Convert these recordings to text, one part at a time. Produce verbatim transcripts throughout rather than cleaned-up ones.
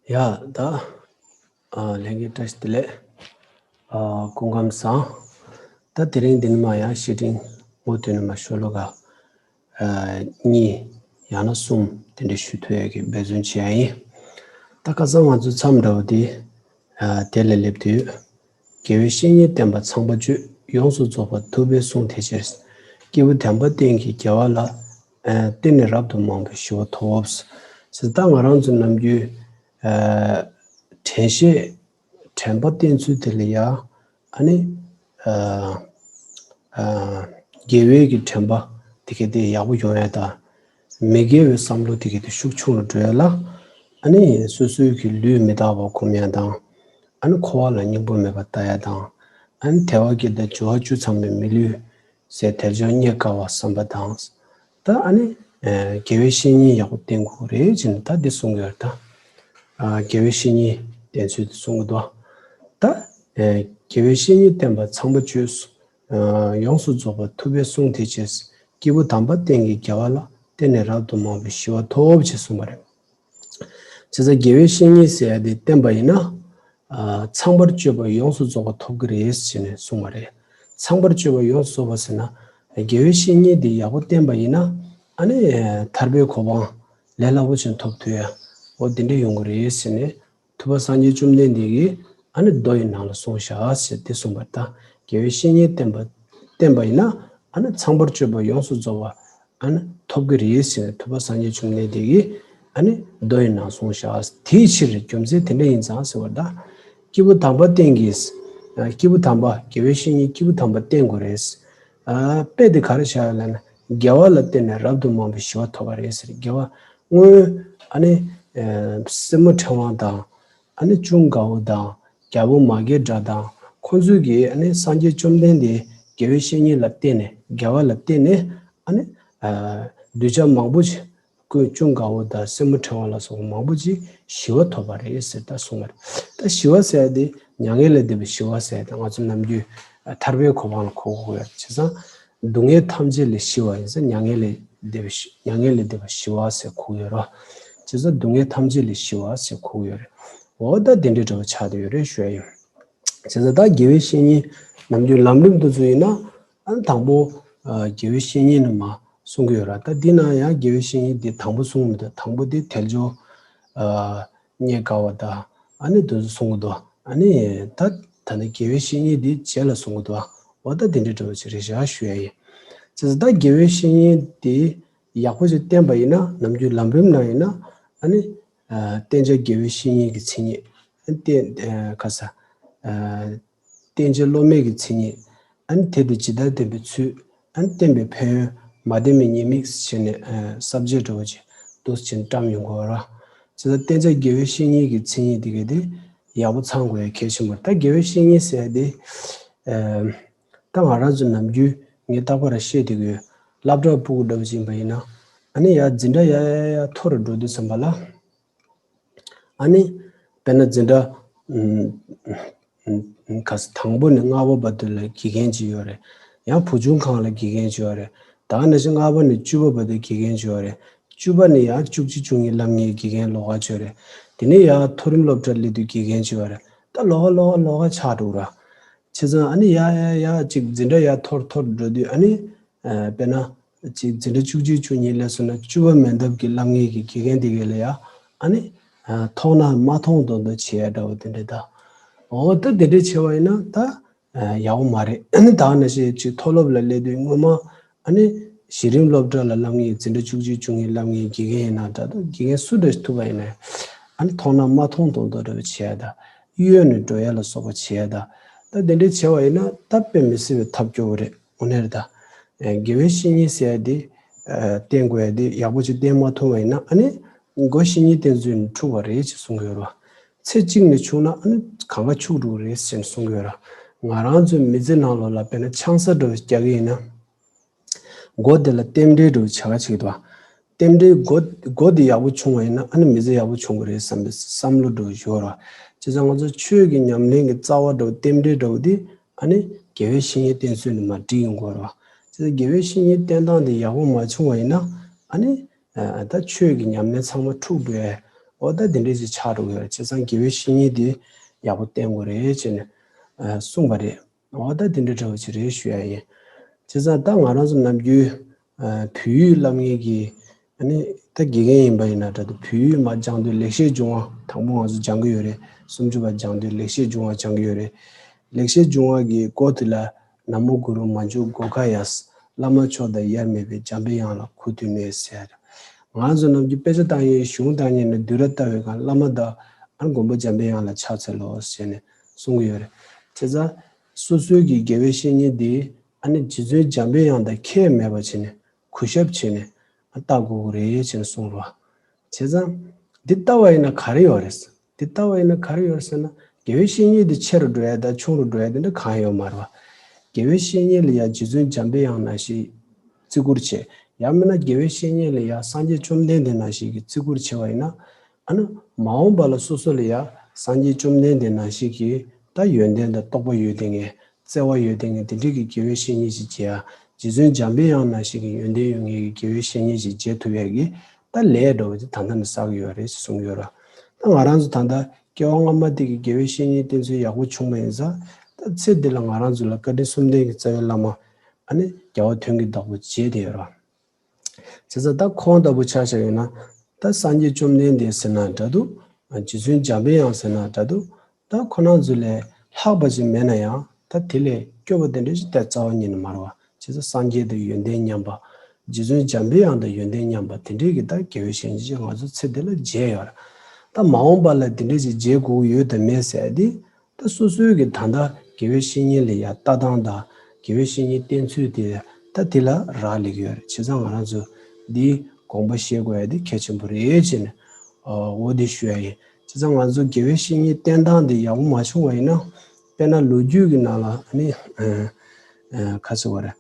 ཡ་ད། ཨ་ལྷན་རྒྱས་བཀྲ་ཤིས་བདེ་ལེགས། ཨ་སྐུ་ཁམས་བཟང་། ད་དེ་རིང་འདི་ནས་མར་ཡང་བཤེས་སྤྲིང་མུ་མཐུད་ནས་མར་ཤོ་ལོ་ཀ་ཨ་གཉིས་ཡང་ན་གསུམ་དེ་འདྲ་ཞུ་ཐུབ་ཡག་གི་འབད་བརྩོན་བྱེད་ཡག་ཡིན། ད་ཁ་སང་ང་ཚོའི་མཚམས་འདྲ་བོ་དེ་ཨ་དེ་ལ་སླེབས་དུས། དགེ་བའི་བཤེས་གཉེན་བསྟེན་པ་ཚངས་པར་སྤྱོད། ཡོངས་སུ་རྫོགས་པ་ཐུབ་པས་བསྲུང་དེ་ཕྱིར། སྐྱེས་བུ་དམ་པ་བསྟེན་གྱི་དགེ་བ་ལ། ཨ་བརྟེན་ནས་རབ་ཏུ་མང་པོའི་ཞི་བ་ཐོབ། ཟེར་ད་ང་རང་ཚོ་ནམ་རྒྱུན་ཨ་དྲན་ཤེས་དྲན་པ་བསྟེན་ཚུལ་དེ་ལ་ཡ་ཨ་ནི་ཨ་ཨ་དགེ་བའི་གི་དྲན་པ་དེ་ག་དེ་ཡག་པོ་ཡོང་ཡ་དང་། མི་དགེ་བའི་བསམ་བློ་དེ་ག་དེ་ཤུགས་ཆུང་རུ་འགྲོ་ཡ་ལ། ཨ་ནི་སོ་སོའི་གི་ལུས་མི་རྟག་པ་སྒོམ་ཡ་དང་། ཨ་ནི་འཁོར་བ་ལ་སྙིང་པོ་མེད་པ་ལྟ་ཡ་དང་། ཨ་ནི་དལ་བ་བརྒྱད་དང་འབྱོར་བ་བཅུ་ཚང་བའི་མི་ལུས་ཟེར་དལ་འབྱོར་རྙེད་དཀའ་བ་བསམ་པ་དང་། ད་ཨ་ནི་ཨ་དགེ་བའི་བཤེས་གཉེན་ཡག་པོ་བསྟེན་དགོས་རེད་ཅེས་ནས་ད་འདི་གསུང་གི་ཡོད་རེད་ད། ཨ་དགེ་བའི་བཤེས་གཉེན་བསྟེན་ཚུལ་དེ་གསུང་གི་འདུག་ད་ཨ་དགེ་བའི་བཤེས་གཉེན་བསྟེན་པ་ཚངས་པར་སྤྱོད། ཨ་ཡོངས་སུ་རྫོགས་པ་ཐུབ་པས་བསྲུང་དེ་ཕྱིར། སྐྱེས་བུ་དམ་པ་བསྟེན་གྱི་དགེ་བ་ལ། བརྟེན་ནས་རབ་ཏུ་མང་པོའི་ཞི་བ་ཐོབ་ཅེས་གསུངས་པ་རེད། བྱས་ཙང་དགེ་བའི་བཤེས་གཉེན་ཟེར་ཡ་དེ་བསྟེན་པ་ཡིན་ན། ཨ་ཚངས་པར་སྤྱོད་པ་ཡོངས་སུ་རྫོགས་པ་ཐོབ་ཀྱི་རེད་ཟེར་ནས་གསུངས་པ་རེད། ཚངས་པར་སྤྱོད་པ་ཡོངས་སུ་རྫོགས་པ་ཟེར་ན། དགེ་བའི་བཤེས་གཉེན་དེ་ཡག་པོ་བསྟེན་པ་ཡིན་ན། ཨ་ནི་ཐར་པའི་གོ་འཕང་ལས་སླ་པོ་ཅིག་ཐོབ་ཐུབ་ཡ། འོ་དེ་འདྲ་ཡོང་གི་རེད་ཟེར་ནས། ཐུབ་པ་སངས་རྒྱས་བཅོམ་ལྡན་འདས་ཀྱིས་ཨ་ནི་མདོ་ཡི་ནང་ལ་གསུངས་བཞག་ཟེར་ཏེ་གསུངས་པ་དང་། དགེ་བའི་བཤེས་གཉེན་བསྟེན་པ་བསྟེན་པ་ཡིན་ན། ཨ་ནི་ཚངས་པར་སྤྱོད་པ་ཡོངས་སུ་རྫོགས་པ་ཨ་ནི་ཐོབ་ཀྱི་རེད་ཟེར་ནས་ཐུབ་པ་སངས་རྒྱས་བཅོམ་ལྡན་འདས་ཀྱིས་ཨ་ནི་མདོ་ཡི་ནང་གསུངས་བཞག་དེའི་ཕྱིར་རྒྱུ་མཚན་དེ་འདྲ་ཡིན་ཙང་ཟེར་བ་དང་། སྐྱེས་བུ་དམ་པ་བསྟེན་གྱི། སྐྱེས་བུ་དམ་པ་དགེ་བའི་བཤེས་གཉེན་སྐྱེས་བུ་དམ་པ་བསྟེན་དགོས་རེད། ཨ་དཔེ་དེ་ག་རེ་བཞག་ཡོད་ལབ་ན། དགེ་བ་ལ་བརྟེན་ནས་རབ་ཏུ་མང་པོའི་ཞི་བ་ཐོབ་པ་རེད་ཟེར། དགེ་བ་སྔོན་ཨ་ནི་ཨ་སྲིན་མོ་ཕྲེང་བ་དང་། ཨ་ནི་ཅུང་དགའ་བོ་དང་། རྒྱལ་པོ་མ་སྐྱེས་དགྲ་དང་། ཁོང་ཚོས་ཀྱིས་ཨ་ནི་སངས་རྒྱས་བཅོམ་ལྡན་འདས་དགེ་བའི་བཤེས་གཉེན་ལ་བརྟེན་ནས། དགེ་བ་ལ་བརྟེན་ནས་ཨ་ནི་ཨ་གདུལ་བྱ་མང་པོ་ཞིག་ཀུན་ཅུང་དགའ་བོ་དང་སྲིན་མོ་ཕྲེང་བ་ལ་སོགས་པ་མང་པོ་ཅིག་ཞི་བ་ཐོབ་པ་རེད་ཟེར་ད་གསུངས་པ་རེད། ད་ཞི་བ་ཟེར་ཡ་དེ་མྱ་ངན་ལས་འདས་པའི་ཞི་བ་ཟེར་ཡ་དེ་ང་ཚོ་ནམ་རྒྱུན་ཐར་པའི་གོ་འཕང་ལ་གོ་དགོས་ཡོད་རེད། བྱས་ཙང་སྡུག་བསྔལ་ཐམས་ཅད་ལས་ཞི་བ་ཡིན་ཙང་མྱ་ངན་ལས་འདས་པའི་ཞི་མྱ་ངན་ལས་འདས་པ་ཞི་བ་ཟེར་གོ་གི་ཡོད་རེད། བྱས་ཙང་སྡུག་བསྔལ་ཐམས་ཅད་ལས་ཞི་བ་ཟེར་གོ་གི་ཡོད་རེད། འོ་ད་དེ་འདྲའི་འདྲ་བོ་ཆགས་བསྡད་ཡོད་རེད་ཞུ་ཡ་ཡིན། བྱས་ཙང་ད་དགེ་བའི་བཤེས་གཉེན་ནམ་རྒྱུན་ལམ་རིམ་དུ་ཚུད་ཡིན་ན། ཨ་ནི་དང་པོ་ཨ་དགེ་བའི་བཤེས་གཉེན་ནི་མ་གསུང་གི་ཡོད་ར། ད་འདི་ན་ཡང་དགེ་བའི་བཤེས་གཉེན་འདི་དང་པོ་གསུང་གི་མི་འདུག་དང་པོ་འདི་དལ་འབྱོར་ཨ་རྙེད་དཀའ་བ་དང་ཨ་ནི་འདི་ཚོ་གསུང་གི་འདུག་ཨ་ནི་ད་ད་ནི་དགེ་བའི་བཤེས་གཉེན་འདི་རྗེས་ལ་གསུང་གི་འདུག་འོ་ད་དེ་འདྲའི་འདྲ་བོ་ཅིག་རེད་བཞག་ཞུ་ཡ་ཡིན། བྱས་ཙང་ད་དགེ་བའི་བཤེས་གཉེན་འདི་ཡག་པོ་ཅིག་བསྟེན་པ་ཡིན་ན། ནམ་རྒྱུན་ལམ་རིམ་ནང་ཡིན་ན་ཨ་ནི་ཨ་བསྟེན་བྱ་དགེ་བའི་བཤེས་གཉེན་གྱི་མཚན་ཉིད། ཨ་ནི་བསྟེན་ཨ་ག་ས་ཨ་བསྟེན་བྱ་སློབ་མའི་གི་མཚན་ཉིད། ཨ་ནི་དེ་དང་ཇི་ལྟར་ལྡན་པའི་ཚུལ། ཨ་ནི་བསྟེན་པའི་ཕན་ཡོན། མ་བསྟེན་པའི་ཉེས་དམིགས་བྱས་ནས་ཨ་ས་བཅད་འདྲ་བོ་ཅིག་འདུག་སེ་བྱས་ནས་བཀྲམ་ཡོང་དགོས་ར། བྱས་ཙང་བསྟེན་བྱ་དགེ་བའི་བཤེས་གཉེན་གྱི་མཚན་ཉིད་དེ་ག་དེ་ཡག་པོ་ཚང་དགོས་ཡ་གལ་ཆེན་པོ་རེད། ད་དགེ་བའི་བཤེས་གཉེན་ཟེར་ཡ་དེ་ཨ་ད་ང་རང་ཚོ་ནམ་རྒྱུན་ངས་རྟག་པར་བཤད་བསྡད་ཀྱི་ཡོད། སློབ་གྲྭ་ཕྲུ་གུ་འདྲ་བོ་ཅིག་ཡིན་པ་ཡིན་ན། ཨ་ནི་ཡར་འཛིན་གྲྭ་ཡར་ཡར་ཡར་མཐོ་རུ་འགྲོ་དུས་ཙམ་པ་ལ། ཨ་ནི་དཔེར་ན་འཛིན་གྲྭ་ཨུམ་ཨུམ་ཨུམ་ག་ས་དང་པོ་ནས་ལྔ་པ་བར་དུ་ལ་དགེ་རྒན་ཅིག་ཡོད་རེད། ཡང་བུ་ཆུང་ཁང་ལ་དགེ་རྒན་ཅིག་ཡོད་རེད། ད་ག་ནང་བཞིན་ལྔ་པ་ནས་བཅུ་པ་བར་དུ་དགེ་རྒན་ཅིག་ཡོད་རེད། བཅུ་པ་ནས་ཡང་བཅུ་གཅིག་བཅུ་གཉིས་སློབ་མཁན་དགེ་རྒན་ལོགས་ཀ་ཅིག་ཡོད་རེད། དེ་ནས་ཡང་མཐོ་རིམ་སློབ་གྲྭ་སླེབས་དུས་དགེ་རྒན་ཅིག་ཡོད་རེད། ད་ལོགས་ཀ་ལོགས་ཀ་ལོགས་ཀ་ཆགས་འགྲོ་གི་ར། བྱས་ཙང་ཨ་ནི་ཡར་ཡར་ཡར་ཅིག་འཛིན་གྲྭ་ཡར་མཐོ་རུ་མཐོ་རུ་འགྲོ་དུས་ཨ་ནི། ཨ་དཔེར་ན། ཅིག་འཛིན་གྲྭ་བཅུ་གཅིག་བཅུ་གཉིས་སླེབས་སོང་ན་བཅུ་པ་མན་ཐབས་ཀྱི་སློབ་མཁན་གྱི་དགེ་རྒན་དེ་ག་ལ་ཡ། ཨ་ནི། ཨ་མཐོང་ན་མ་མཐོང་མདོག་མདོག་བྱེད་ཡ་འདྲ་བོ་དེ་འདྲ་ད། འོ་ད་དེ་འདྲ་བྱས་པ་ཡིན་ན་ད། ཨ་ཡག་པོ་མ་རེད། ཨ་ནི་ད་ག་ནང་བཞིན་ཅིག་མཐོ་སློབ་ལ་སླེབས་དུས་སྔོན་མ། ཨ་ནི། གཞི་རིམ་སློབ་གྲྭ་ལ་སློབ་མཁན་འཛིན་གྲྭ་བཅུ་གཅིག་བཅུ་གཉིས་སློབ་མཁན་དགེ་རྒན་ཡིན་ན་འདྲ་འདུག་དགེ་རྒན་སུ་འདྲ་ཞིག་ཐུག་པ་ཡིན་ན། ཨ་ནི་མཐོང་ན་མ་མཐོང་མདོག་མདོག་འདྲ་བོ་བྱེད་ཡ་ད། གཡོལ་ནས་འགྲོ་ཡ་ལ་སོགས་པ་བྱེད་ཡ་ད། ད་དེ་འདྲ་བྱས་པ་ཡིན་ན་ད་དཔེ་མི་སྲིད་པའི་ཐབས་སྐྱོ་བོ་རེད། དངོས་གནས་རེད་ད། ཨེ་དགེ་བའི་བཤེས་གཉེན་ཟེར་ཡ་དེ། ཨ་བསྟེན་དགོས་ཡ་དེ་ཡག་པོ་ཅིག་བསྟེན་མ་ཐུབ་པ་ཡིན་ན་ཨ་ནི། མགོ་བཤེས་གཉེན་བསྟེན་ཚུལ་ནི་འཁྲུགས་པ་རེད་ཅེས་གསུང་གི་ཡོད་རེད་བ། ཚེ་གཅིག་ནས་འཆུགས་ན་ཨ་ནི་གང་ག་འཆུགས་འགྲོ་གི་རེད་ཅེས་གསུང་གི་ཡོད་རེད། ང་རང་ཚོའི་མི་ཚེ་ནང་ལོགས་ལ་དཔེར་ན་ཆང་ས་འདྲ་བོ་རྒྱག་གི་ཡིན་ན། མགོ་དེ་ལ་རྟེན་འབྲེལ་འདྲ་བོ་བྱ་ག་བྱེད་ཀྱི་འདུག་བ། རྟེན་འབྲེལ་མགོ་མགོ་དེ་ཡག་པོ་བྱུང་བ་ཡིན་ན་ཨ་ནི་མི་ཚེ་ཡག་པོ་བྱུང་གི་རེད་བསམ་པའི་བསམ་བློ་འདྲ་བོ་ཡོད་རེད་བ། བྱས་ཙང་ང་ཚོ་ཆོས་ཀྱི་ཉམས་ལེན་གྱི་རྩ་བ་འདྲ་བོ་རྟེན་འབྲེལ་འདྲ་བོ་དེ། ཨ་ནི་དགེ་བའི་བཤེས་གཉེན་བསྟེན་ཚུལ་ནི་མར་འགྲིག་ཡོང་གི་ཡོད་རེད་བ། བྱས་ཙང་དགེ་བའི་བཤེས་གཉེན་བསྟེན་སྟངས་དེ་ཡག་པོ་མ་བྱུང་བ་ཡིན་ན་ཨ་ནི། ཨ་ད་ཆོས་ཀྱི་ཉམས་ལེན་ཚང་མ་འཁྲུགས་འགྲོ་ཡ། འོ་ད་དེ་འདྲས་ཅིག་ཆགས་འགྲོ་གི་ཡོད་རེད། བྱས་ཙང་དགེ་བའི་བཤེས་གཉེན་དེ་ཡག་པོ་བསྟེན་དགོས་རེད་ཅེས་ནས་གསུངས་པ་རེད། འོ་ད་དེ་འདྲས་འདྲ་བོ་ཅིག་རེད་ཞུ་ཡ་ཡིན། བྱས་ཙང་ད་ང་རང་ཚོ་ནམ་རྒྱུན་བོད་ཡིག་བསླབ་མཁན་གྱི་ཨ་ནི་ད་དགེ་རྒན་ཡིན་པ་ཡིན་ན་འདྲ་འདུག་བོད་ཡིག་མར་སྦྱང་དུས་ལེགས་བཤད་ལྗོན་དབང་དང་པོ་ང་ཚོ་སྦྱང་གི་ཡོད་རེད། སུམ་ཅུ་པ་སྦྱང་དུས་ལེགས་བཤད་ལྗོན་དབང་སྦྱང་གི་ཡོད་རེད། ལེགས་བཤད་ལྗོན་དབང་གི་མགོ་དེ་ལ་ན་མོ་གུ་རུ་མཉྫུ་གྷོ་ཥ་ཡ། བླ་མ་མཆོག་དང་དབྱེར་མེད་པའི། འཇམ་པའི་དབྱངས་ལ་གུས་བཏུད་ནས་ཟེར། ང་ཚོ་ནམ་རྒྱུན་དཔེ་ཆ་བཏང་ཡས་གཞུང་བཏང་ཡས་ནས་བསྡུས་གྲྭ་ལྟ་བའི་སྒང་བླ་མ་དང་ཨ་ནི་མགོན་པོ་འཇམ་པའི་དབྱངས་ལ་ཕྱག་འཚལ་ལོ་ཟེར་ནས་གསུང་གི་ཡོད་རེད། བྱས་ཙང་སོ་སོའི་གི་དགེ་བའི་བཤེས་གཉེན་དེ་ཨ་ནི་རྗེ་བཙུན་འཇམ་པའི་དབྱངས་དང་ཁྱད་མེད་པ་བྱས་ནས་གུས་ཞབས་བྱས་ནས་ལྟ་དགོས་ཀྱི་རེད་ཅེས་གསུངས་རོགས། བྱས་ཙང་འདི་ལྟ་བ་ཡིན་ན་ག་རེ་ཡོད་རེད། འདི་ལྟ་བ་ཡིན་ན་ག་རེ་ཡོད་རེད་ཟེར་ན། དགེ་བའི་བཤེས་གཉེན་དེ་ཆེ་རུ་འགྲོ་ཡ་དང་ཆུང་རུ་འགྲོ་ཡ་དེ་འདྲ་གང་ཡང་ཡོད་མ་རེད་བ། དགེ་བའི་བཤེས་གཉེན་ལ་ཡ་རྗེ་བཙུན་འཇམ་པའི་དབྱངས་ནང་བཞིན་བརྩི་བཀུར་བྱེད། ཡང་མིན་ན་དགེ་བའི་བཤེས་གཉེན་ལ་ཡ་སངས་རྒྱས་བཅོམ་ལྡན་འདས་ནང་བཞིན་གྱི་བརྩི་བཀུར་བྱེད་པ་ཡིན་ན། ཨ་ནི་མ་འོངས་པ་ལ་སོ་སོ་ལ་ཡ་སངས་རྒྱས་བཅོམ་ལྡན་འདས་ནང་བཞིན་གྱི་ད་ཡོན་ཏན་དང་རྟོགས་པ་ཡོད་དེ་ངས། བརྩེ་བ་ཡོད་དེ་ངས་དེ་འདྲའི་གི་དགེ་བའི་བཤེས་གཉེན་ཞིག་བྱེད་ཡ། རྗེ་བཙུན་འཇམ་པའི་དབྱངས་ནང་བཞིན་གྱི་ཡོན་ཏན་ཡོད་ངེས་ཀྱི་དགེ་བའི་བཤེས་གཉེན་ཞིག་བྱེད་ཐུབ་ཡ་གི་ད་ལས་འགྲོ་བ་དེ་ད་ལྟ་ནས་བསགས་ཡོད་རེད་ཅེས་གསུངས་ཡོད་ར། ད་ང་རང་ཚོ་ད་ལྟ་སྐྱེ་བ་སྔ་མ་དེ་གི་དགེ་བའི་བཤེས་གཉེན་བསྟེན་ཚུལ་ཡག་པོ་བྱུང་བ་ཡིན་ཙང་ད་ཚེ་འདི་ལ་ང་རང་ཚོ་ལ་བཀའ་དྲིན་གསུམ་ལྡན་གྱི་རྩ་བའི་བླ་མ་ཨ་ནི་རྒྱལ་བ་དོན་གྱི་བདག་པོ་བྱེད་བསྡད་ཡོད་ར། བྱས་ཙང་ད་ཁོང་ལྟ་བུ་ཆ་བཞག་ཡོད་ན་ད་སངས་རྒྱས་བཅོམ་ལྡན་འདས་ཟེར་ན་འདྲ་འདུག་རྗེ་བཙུན་འཇམ་པའི་དབྱངས་ཟེར་ན་འདྲ་འདུག་ད་ཁོ་རང་ཚོ་ལས་ལྷག་པ་ཅིག་མེད་ན་ཡང་ད་དེ་ལས་སྐྱོ་པོ་དེ་འདྲ་ཞིག་ད་རྩ་བ་ཉིད་ནས་མ་རེད་བ། བྱས་ཙང་སངས་རྒྱས་དང་ཡོན་ཏན་མཉམ་པ། རྗེ་བཙུན་འཇམ་པའི་དབྱངས་དང་ཡོན་ཏན་མཉམ་པ་དེ་འདྲའི་གི་ད་དགེ་བའི་བཤེས་གཉེན་ཅིག་ང་ཚོ་ཚེ་འདི་ལ་མཇལ་ཡོད་རེད། ད་མ་འོངས་པ་ལ་དེ་འདྲ་ཞིག་མཇལ་དགོས་ཀྱི་ཡོད་དམ་མེད་ཟེར་ཡ་དེ། ད་སོ་སོའི་གི་ད་ལྟ་དགེ་བའི་བཤེས་གཉེན་ལ་ཡ་ལྟ་སྟངས་དང་དགེ་བའི་བཤེས་གཉེན་བསྟེན་ཚུལ་དེ་ད་དེ་ལ་རག་ལས་ཀྱི་ཡོད་རེད། བྱས་ཙང་ང་རང་ཚོ་འདིའི་དགོངས་པ་བཞེས་དགོས་ཡ་དེ་གལ་ཆེན་པོ་རེད་ཅེས་ནས་འོ་འདི་ཞུ་ཡ་ཡིན། བྱས་ཙང་ང་ཚོ་དགེ་བའི་བཤེས་གཉེན་བསྟེན་སྟངས་དེ་ཡག་པོ་མ་བྱུང་བ་ཡིན་ན། དཔེར་ན་ལོ་རྒྱུས་ཀྱི་ནང་ལ་ཨ་ནི་ཁ་ཚ་བ་རེད།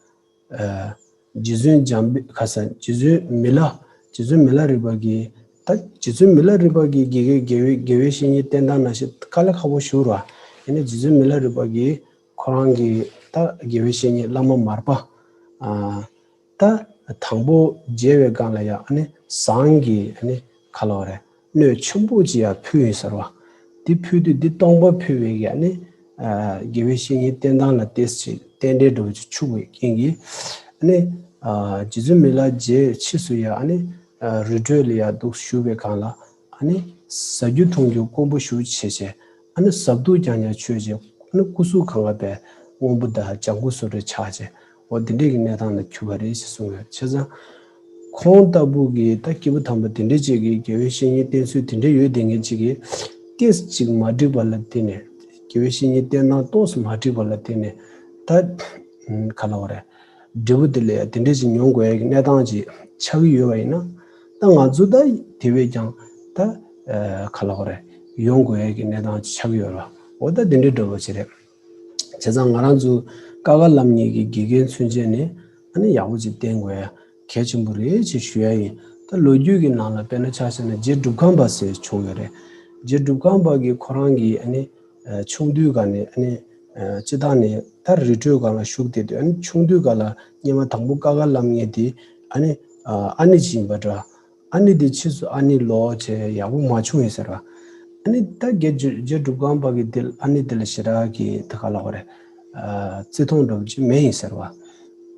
རྗེ་བཙུན་འཇམ་པའི་ཁ་ས་རྗེ་བཙུན་མི་ལ། རྗེ་བཙུན་མི་ལ་རས་པ་གིས་ད་རྗེ་བཙུན་མི་ལ་རས་པ་གིས་དགེ་དགེ་དགེ་བའི་དགེ་བའི་བཤེས་གཉེན་བསྟེན་སྟངས་ནང་བཞིན་དཀའ་ལས་ཁག་པོ་ཞིག་རེད་བ། ཡིན་ནའི་རྗེ་བཙུན་མི་ལ་རས་པ་གིས་ཁོ་རང་གི་ད་དགེ་བའི་བཤེས་གཉེན་བླ་མ་མར་པ། ད་དང་པོ་མཇལ་བའི་སྒང་ལ་ཡང་ཨ་ནི་ཟངས་ཀྱི་ཨ་ནི་ག་ལབ་རེད། སྣོད་ཆེན་པོ་ཅིག་ཡང་ཕུལ་ཡིན་ཟེར་བ། འདི་ཕུལ་དུས་འདི་སྟོང་པ་ཕུལ་བའི་གི་ཨ་ནི་དགེ་བའི་བཤེས་གཉེན་བསྟེན་སྟངས་ལ་ཏོག་ཙམ་རྟེན་འབྲེལ་འདྲ་བོ་ཅིག་འཆུགས་པའི་རྐྱེན་གྱིས་ཨ་ནི་རྗེ་བཙུན་མི་ལ་རྗེ་ཕྱིས་སུ་ཡང་ཨ་ནི་རི་ཁྲོད་ལ་ཡང་འདུག་བཞུགས་པའི་སྒང་ལ་ཨ་ནི་ཟ་རྒྱུ་འཐུང་རྒྱུ་དཀོན་པོ་ཞེ་པོ་བྱས་བྱས་ཨ་ནི་ཟ་འཐུང་རྐྱང་རྐྱང་མཆོད་བྱས་ཨ་ནི་སྐུ་གཟུགས་གང་ག་པའི་སྔོན་པོ་དང་ལྗང་གུ་བཟོ་འདྲ་ཆགས་བྱས། འོ་དེ་འདྲས་ཀྱི་གནས་སྟངས་ལ་གྱུར་པ་རེད་ཅེས་གསུངས་ཡོད། བྱས་ཙང་། ཁོང་ལྟ་བུ་གི་ད་སྐྱེས་བུ་དམ་པ་དེ་འདྲས་ཅིག་གི་དགེ་བའི་བཤེས་གཉེན་བསྟེན་ཚུལ་དེ་འདྲས་ཡོད་དེ་ངེད་ཅིག་གིས་ཏོག་ཙམ་ཅིག་མ་འགྲིག་པ་ལ་བརྟེན་ནས་དགེ་བའི་བཤེས་གཉེན་བསྟེན་སྟངས་ཏོག་ཙམ་མ་འགྲིག་པ་ལ་བརྟེན་ནས་ད་ག་ལབ་དགོས་རེད། འབྲས་བུ་དེ་ལ་ཡང་དེ་འདྲས་ཅིག་མྱོང་དགོས་ཡ་གི་གནས་སྟངས་ཅིག་ཆགས་ཀྱི་ཡོད་པ་ཡིན་ན་ད་ང་ཚོ་ད་དེ་བས་ཀྱང་ད་ག་ལབ་དགོས་རེད། ཡོང་དགོས་ཡ་གི་གནས་སྟངས་ཅིག་ཆགས་ཀྱི་ཡོད་རེད་བ། འོ་ད་དེ་འདྲས་འདྲ་བོ་ཅིག་རེད། བྱས་ཙང་ང་རང་ཚོ་ཀ་ཁ་བླ་མ་གཉིས་ཀྱི་དགེ་རྒན་ཚུན་ཆད་ནས་ཨ་ནི་ཡག་པོ་ཅིག་བསྟེན་དགོས་ཡ་གལ་ཆེན་པོ་རེད་ཅེས་ཞུ་ཡ་ཡིན། ད་ལོ་རྒྱུས་ཀྱི་ནང་ལ་དཔེར་ན་ཆ་བཞག་ན་རྗེ་སྒྲུབ་ཁང་པ་ཟེར་བྱུང་ཡོད་རེད། རྗེ་སྒྲུབ་ཁང་པ་གིས་ཁོ་རང་གི་ཨ་ནི་ཆུང་དུས་སྒང་ནས་ཨ་ནི་སྤྱི་བཏང་ནས་ད་རི་ཁྲོད་སྒང་ལ་བཞུགས་བསྡད་དུས་ཨ་ནི་ཆུང་དུས་སྒང་ལ་སྔོན་མ་དང་པོ་ཀ་ཁ་བླ་མ་གཉིས་དེ་ཨ་ནི་ཨ་ནེ་ཅིག་ཡིན་པ་འདྲ། ཨ་ནེ་དེ་ཕྱིས་སུ་ཨ་ནེ་ལོག་བྱས་ཡག་པོ་མ་བྱུང་ཡིན་ཟེར་བ། ཨ་ནི་ད་རྗེ་རྗེ་སྒྲུབ་ཁང་པ་གི་དེ་ཨ་ནེ་དེ་ལ་ཞེ་དྲག་གི་ད་ག་ལབ་དགོས་རེད། བརྩི་མཐོང་འདྲ་བོ་ཅིག་མེད་ཡིན་ཟེར་བ། ཨ་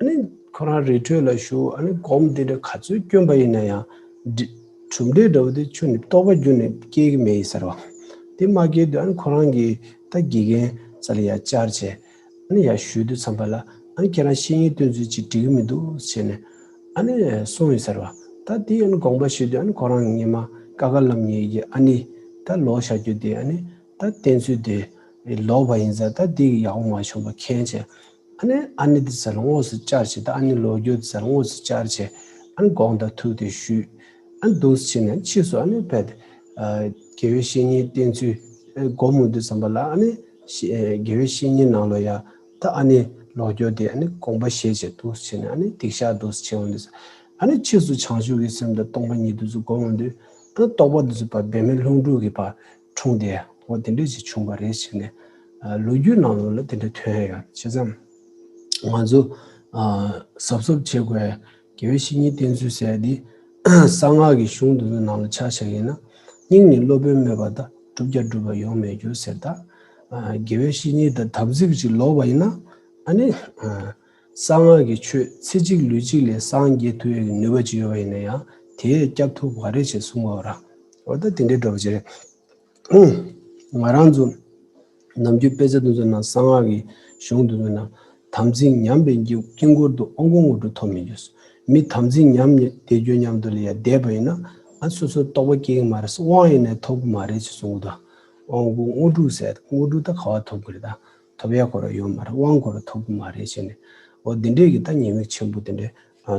ནི་ཁོ་རང་རི་ཁྲོད་ལ་བཞུགས་ཨ་ནི་སྒོམ་དེ་འདྲ་ག་ཚོད་བསྐྱོན་པ་ཡིན་ན་ཡང་གྲུབ་འབྲས་འདྲ་བོ་དེ་ཁྱོན་ནས་རྟོགས་པ་ཁྱོན་ནས་སྐྱེ་གི་མེད་ཡིན་ཟེར་བ། དེ་མ་སྐྱེས་དུས་ཨ་ནི་ཁོ་རང་གི་ད་དགེ་རྒན་རྩ་ལ་ཡ་བཅར་བྱས། ཨ་ནི་ཡར་ཞུ་དུས་ཙམ་པ་ལ་ཨ་ནི་ཁྱེད་རང་བཤེས་གཉེན་བསྟེན་ཚུལ་ཅིག་འགྲིག་གི་མི་འདུག་བྱས་ནས་ཨ་ནི་གསུངས་ཡོད་ཟེར་བ། ད་དེ་ཨ་ནི་དགོངས་པ་ཞུ་དུས་ཨ་ནི་ཁོ་རང་སྔོན་མ་ཀ་ཁ་བླ་མ་གཉིས་ཀྱི་ཨ་ནེ་ད་ལོག་བཞག་རྒྱུ་དེ་ཨ་ནི་ད་བསྟེན་ཚུལ་དེ་ལོག་པ་ཡིན་ཙང་ད་དེ་ཡག་པོ་མ་བྱུང་བ་མཁྱེན་བྱས། ཨ་ནི་ཨ་ནེ་དེ་ཚོ་ལ་དངོས་སུ་བཅར་བྱས་ད་ཨ་ནེ་ལོག་རྒྱུ་དེ་ཚོ་ལ་དངོས་སུ་བཅར་བྱས་ཨ་ནི་དགོངས་དག་ཐུགས་དེ་ཞུས། ཨ་ནི་འདུག་སེ་བྱས་ནས་ཕྱིས་སུ་ཨ་ནི་བས་ཏེ་དགེ་བའི་བཤེས་གཉེན་བསྟེན་ཚུལ་སྒོམ་འོང་དུས་ཙམ་པ་ལ་ཨ་ནི་དགེ་བའི་བཤེས་གཉེན་ནང་ལ་ཡ་ད་ཨ་ནེ་ལོག་རྒྱུ་དེ་ཨ་ནི་དགོངས་པ་བཞེས་བྱས་འདུག་སེ་བྱས་ནས་ཨ་ནི་སྡིག་བཤགས་འདུག་སེ་བྱས་འོང་དུས་ཨ་ནི་ཕྱིས་སུ་བྱང་ཆུབ་ཀྱི་སེམས་དང་སྟོང་པ་ཉིད་དེ་ཚོ་སྒོམ་འོང་དུས་ད་རྟོགས་པ་དེ་ཚོ་ཕར་འབད་མེད་ལྷུན་གྲུབ་ཀྱི་ཕར་འཁྲུངས་ཏེ་འོ་དེ་འདྲ་ཞིག་བྱུང་བ་རེད་ཟེར་ནས་ལོ་རྒྱུས་ནང་ལོགས་ལ་དེ་འདྲ་ཐོན་ཡ་ཡོད། བྱས་ཙང་ང་ཚོ་གཟབ་གཟབ་བྱེད་དགོས། དགེ་བའི་བཤེས་གཉེན་བསྟེན་ཚུལ་ཟེར་ཡ་འདི་གསང་སྔགས་ཀྱི་གཞུང་དེ་ཚོ་ནང་ལ་ཆ་བཞག་ཡིན་ན་ སྙིང་ནི་སློབ་དཔོན་སྨོད་པ་དང་། བསྒྲུབ་བྱ་སྒྲུབ་པ་ཡོང་མེད་འགྱུར་ཟེར། ད་དགེ་བའི་བཤེས་གཉེན་དང་དམ་ཚིག་ཅིག་ལོག་པ་ཡིན་ན། ཨ་ནི་གསང་སྔགས་ཀྱི་ཆོས་ཚེ་གཅིག་ལུས་གཅིག་ལས་སངས་རྒྱས་ཐུབ་ཡག་གི་ནུས་པ་ཅིག་ཡོད་པ་ཡིན་ན་ཡང་དེས་སྐྱོབ་ཐུབ་པ་རེད་ཅེས་གསུངས་པ་ར། འོ་ད་དེ་འདྲའི་འདྲ་བོ་ཅིག་རེད། ང་རང་ཚོ་ནམ་རྒྱུན་དཔེ་ཆ་དེ་ཚོ་ནང་གསང་སྔགས་ཀྱི་གཞུང་དེ་ཚོ་ནང་དམ་ཚིག་ཉམས་པའི་དཀྱིལ་འཁོར་དུ་དབང་བསྐུར་དངོས་གྲུབ་ཐོབ་མི་འགྱུར། མི་དམ་ཚིག་ཉམས་ནས་བསྡད་རྒྱུ་མཉམ་དུ་ལ་ཡ་བསྡད་པ་ཡིན་ན། ཨ་སོ་སོ་རྟོགས་པ་སྐྱེ་གི་མ་རེད། དབང་ཡིན་ནའི་ཐོབ་གི་མ་རེད་ཅེས་གསུང་གི་འདུག་དབང་བསྐུར་དངོས་གྲུབ་ཟེར། དངོས་གྲུབ་ད་ག་བ་ཐོབ་གི་རེད། ད་ཐོབ་ཡག་ཁོ་རང་ཡོད་མ་རེད། དབང་ཁོ་རང་ཐོབ་གི་མ་རེད་ཅེས་ནས། འོ་འདི་འདྲས་ཀྱི་ད་ཉེས་དམིགས་ཆེན་པོ་དེ་འདྲས་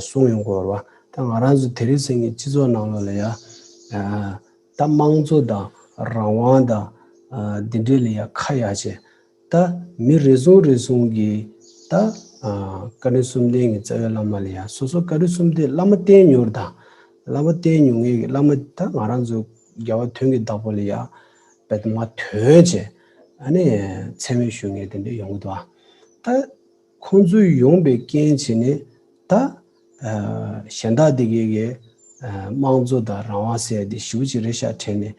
གསུང་ཡོང་གི་ཡོད་རེད་བ། ད་ང་རང་ཚོ་དེ་རིང་སང་ཉིན་སྤྱི་ཚོགས་ནང་ལོགས་ལ་ཡ། ད་དམངས་གཙོ་དང་རང་དབང་དང་། ཨ་འདི་འདྲས་ལ་ཡ་ཁ་ཡ་བྱས། ད་མི་རེ་ཟུང་རེ་ཟུང་གིས་ད་ཨ་བཀའ་དྲིན་གསུམ་ལྡན་གྱི་རྩ་བའི་བླ་མ་ལ་ཡ་སོ་སོ་བཀའ་དྲིན་གསུམ་ལྡན་བླ་མ་བསྟེན་མྱོང་དང་། བླ་མ་བསྟེན་མྱོང་མཁན་གྱི་བླ་མ་ད་ང་རང་ཚོ་རྒྱལ་བ་དོན་གྱི་བདག་པོ་ལ་ཡ་བེད་མ་ཐོན་བྱས། ཨ་ནི་མཚན་སྨད་ཞུ་མཁན་དེ་འདྲས་ཡོང་གི་འདུག་ད། ཁོང་ཚོས་ཡོང་པའི་རྐྱེན་བྱས་ནས་ད་ཨ་གཞན་དག་དེ་གའི་གི་ཨ་དམངས་གཙོ་དང་རང་དབང་ཟེར་དེ་ཞེ་པོ་ཅིག་རེ་ཤ་འཕྲད་ནས།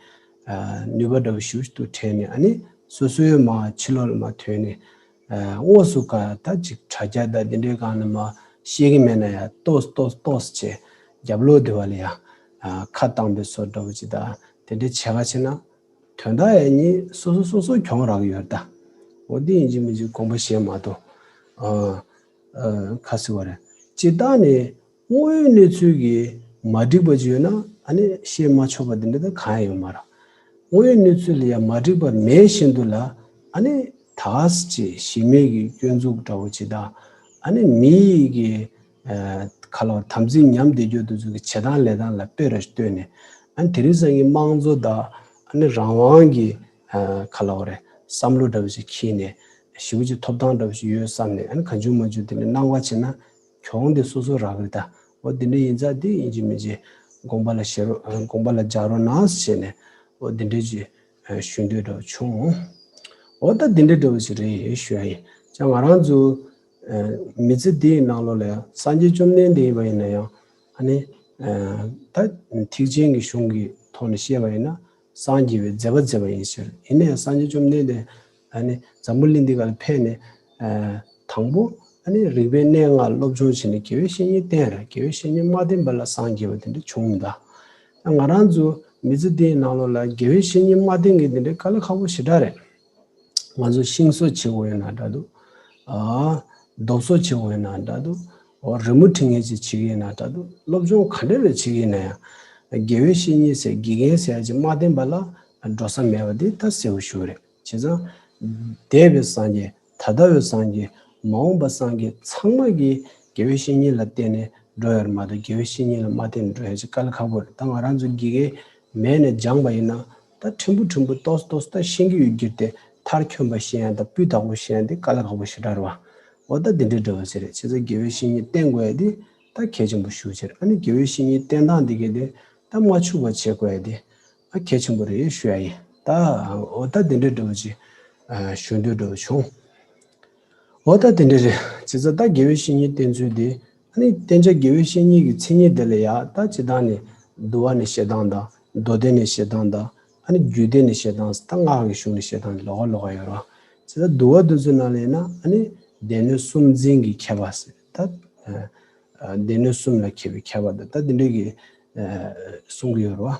ཨ་ནུས་པ་འདྲ་བོ་ཞེ་པོ་ཅིག་ཏུ་འཕྲད་ནས། ཨ་ནི་སོ་སོའི་མར་ཕྱི་ལོགས་ལ་མར་ཐོན་ནས། ཨ་དངོས་སུ་ག་ད་ཅིག་དྲ་རྒྱ་དང་དེ་འདྲའི་སྒང་ནས་མར་བཤད་ཀྱི་མེད་ན་ཡང་ཏོག་ཙམ་ཏོག་ཙམ་ཏོག་ཙམ་བྱས། རྒྱབ་ལོགས་དེ་བ་ལ་ཡང་ཨ་ཁ་བཏང་པའི་བཟོ་འདྲ་བོ་ཅིག་དང་དེ་འདྲའི་བྱེད་ག་བྱེད་ན། དོན་དག་ཡང་ནི་སོ་སོ་སོ་སོ་གྱོང་རག་གི་ཡོད་ད། འོ་འདི་ཡིན་གཅིག་མིན་གཅིག་དགོངས་པ་བཞེས་མ་ཐུབ། ཨ་ཨ་ཁ་སི་བ་རེད། སྤྱིར་བཏང་ནས་དངོས་ཡོད་གནས་ཚུལ་གྱི་མ་འགྲིག་པ་ཅིག་ཡོད་ན། ཨ་ནི་བཤད་མ་ཆོག་པ་འདི་འདྲ་ད་གང་ཡང་ཡོད་མ་རེད། དངོས་ཡོད་གནས་ཚུལ་ལ་ཡང་མ་འགྲིག་པ་མེད་བཞིན་དུ་ལ། ཨ་ནི་དག་ཅིག་གཞི་མེད་ཀྱི་སྐྱོན་འཛུགས་འདྲ་བོ་ཅིག་དང་། ཨ་ནི་མི་ཡི་གི་ཨ་ག་ལ་བ་དམ་ཚིག་ཉམས་བསྡད་རྒྱུ་དེ་ཚོ་གི་བྱེད་སྟངས་ལས་སྟངས་ལ་དཔེ་ར་ཞིག་བལྟས་ནས། ཨ་ནི་དེ་རིང་སང་ཉིན་དམངས་གཙོ་དང་ཨ་ནི་རང་དབང་གི་ཨ་ག་ལ་བ་རེད། བསམ་བློ་འདྲ་བོ་ཞིག་འཁྱེར་ནས་ཞེ་པོ་ཅིག་ཐོབ་ཐང་འདྲ་བོ་ཞིག་ཡོད་བསམ་ནས། ཨ་ནི་གང་བྱུང་མང་བྱུང་དེ་ནས་གནང་བ་བྱས་ན་གྱོང་དེ་སོ་སོ་རག་གི་རེད་ད། འོ་དེ་འདྲ་ཡིན་ཙང་དེ་ཡིན་གཅིག་མིན་གཅིག་དགོངས་པ་ལ་བཞེས་རོགས། ཨ་དགོངས་པ་ལ་འཇགས་རོགས་གནང་ཟེར་ནས། འོ་དེ་འདྲ་ཅིག་ཨ་ཞུ་འདོད་འདྲ་བོ་བྱུང་། འོ་ད་འདི་འདྲ་འདྲ་བོ་ཞིག་རེད་ཞུ་ཡ་ཡིན། ཅང་ང་རང་ཚོ་ཨ་མི་ཚེ་འདིའི་ནང་ལོགས་ལ་ཡང་སངས་རྒྱས་བཅོམ་ལྡན་འདས་ཡིན་པ་ཡིན་ན་ཡང་། ཨ་ནི་ཨ་ད་ཐེག་ཆེན་གྱི་གཞུང་གི་ཐོག་ནས་བཤད་པ་ཡིན་ན། སངས་རྒྱས་པའི་མཛད་པ་མཛད་པ་ཡིན་ཕྱིར། ཡིན་ན་ཡང་སངས་རྒྱས་བཅོམ་ལྡན་འདས་ཨ་ནི་འཛམ་བུ་གླིང་འདི་ག་ལ་ཕེབས་ནས། ཨ་དང་པོ་ཨ་ནི་རིག་པའི་གནས་ལྔ་སློབ་སྦྱོང་བྱས་ནས་དགེ་བའི་བཤེས་གཉེན་བསྟེན་ར། དགེ་བའི་བཤེས་གཉེན་མ་བསྟེན་པ་ལ་སངས་རྒྱས་པ་དེ་འདྲ་བྱུང་མི་འདུག་ང་རང་ཚོ་མི་ཚེ་འདིའི་ནང་ལོགས་ལ་དགེ་བའི་བཤེས་གཉེན་མ་བསྟེན་མཁན་དེ་འདྲའི་དཀའ་ལས་ཁག་པོ་ཞེ་དྲག་རེད། ང་ཚོ་ཤིང་བཟོ་བྱེད་དགོས་ཡོད་ན་འདྲ་འདུག་ཨ་རྡོ་བཟོ་བྱེད་དགོས་ཡོད་ན་འདྲ་འདུག་འོ་རི་མོ་འབྲི་མཁན་ཅིག་བྱེད་ཀྱི་ཡིན་ན་འདྲ་འདུག་སློབ་སྦྱོང་ག་འདྲ་རེ་བྱེད་ཀྱི་ཡིན་ན་ཡང་། དགེ་བའི་བཤེས་གཉེན་ཟེར་དགེ་རྒན་ཟེར་ཅིག་མ་བསྟེན་པ་ལ་འགྲོ་ས་མེད་པ་འདི་ད་གསལ་པོ་ཞུ་རེད། བྱས་ཙང་། འདས་པའི་སངས་རྒྱས། ད་ལྟ་བའི་སངས་རྒྱས། མ་འོངས་པ་སངས་རྒྱས་ཚང་མ་གིས་དགེ་བའི་བཤེས་གཉེན་ལ་བརྟེན་ནས་འགྲོ་ཡ་རེད་མ་གཏོགས། དགེ་བའི་བཤེས་གཉེན་ལ་མ་བརྟེན་ནས་འགྲོ་ཡ་ཅིག་དཀའ་ལས་ཁག་པོ་རེད། ད་ང་རང་ཚོ་དགེ་རྒན་མེད་ནས་སྦྱངས་པ་ཡིན་ན། ད་ཕྲན་བུ་ཕྲན་བུ་ཏོག་ཙམ་ཏོག་ཙམ་ད་ཤེས་ཀྱི་ཡོད་རྒྱུ་དེ། མཐར་འཁྱོངས་པ་ཤེས་ཡ་དང་སྤུས་དག་པོ་ཤེས་ཡ་དེ་དཀའ་ལས་ཁག་པོ་ཞེ་དྲག་རེད་བ། འོ་ད་དེ་འདྲའི་འདྲ་བོ་ཞིག་རེད། བྱས་ཙང་དགེ་བའི་བཤེས་གཉེན་བསྟེན་དགོས་ཡ་དེ་ད་གལ་ཆེན་པོ་ཞེ་པོ་ཅིག་རེད། ཨ་ནི་དགེ་བའི་བཤེས་གཉེན་བསྟེན་སྟངས་དེ་གས་དེ་ད་མ་འཆུག་པ་བྱེད་དགོས་ཡ་དེ་ཨ་གལ་ཆེན་པོ་རེད་ཞུ་ཡ་ཡིན། ད་འོ་ད་དེ་འདྲའི་འདྲ་བོ་ཅིག་ཨ་ཞུ་འདོད་འདྲ་བོ་བྱུང་། འོ་ད་དེ་འདྲ་རེད། བྱས་ཙང་ད་དགེ་བའི་བཤེས་གཉེན་བསྟེན་ཚུལ་དེ། ཨ་ནི་བསྟེན་བྱ་དགེ་བའི་བཤེས་གཉེན་གྱི་མཚན་ཉིད་དེ་ལ་ཡ་ད་སྤྱིར་བཏང་ནས་འདུལ་བ་ནས་བཤད་སྟངས་དང་། མདོ་སྡེ་ནས་བཤད་སྟངས་དང་། ཨ་ནི་རྒྱུད་སྡེ་ནས་བཤད་སྟངས། ད་སྔགས་ཀྱི་གཞུང་ནས་བཤད་སྟངས་ལོགས་ཀ་ལོགས་ཀ་ཡོད་རེད་བ། བྱས་ཙང་འདུལ་བ་དེ་ཚོའི་ནང་ལ་ཡིན་ན། ཨ་ནི་སྡེ་སྣོད་གསུམ་འཛིན་གྱི་མཁས་པ་ཟེར། ད་ཨ་སྡེ་སྣོད་གསུམ་ལ་མཁས་པའི་མཁས་པ་དང་། ད་དེ་འདྲ་གི་ཨ་གསུང་གི་ཡོད་རེད་བ།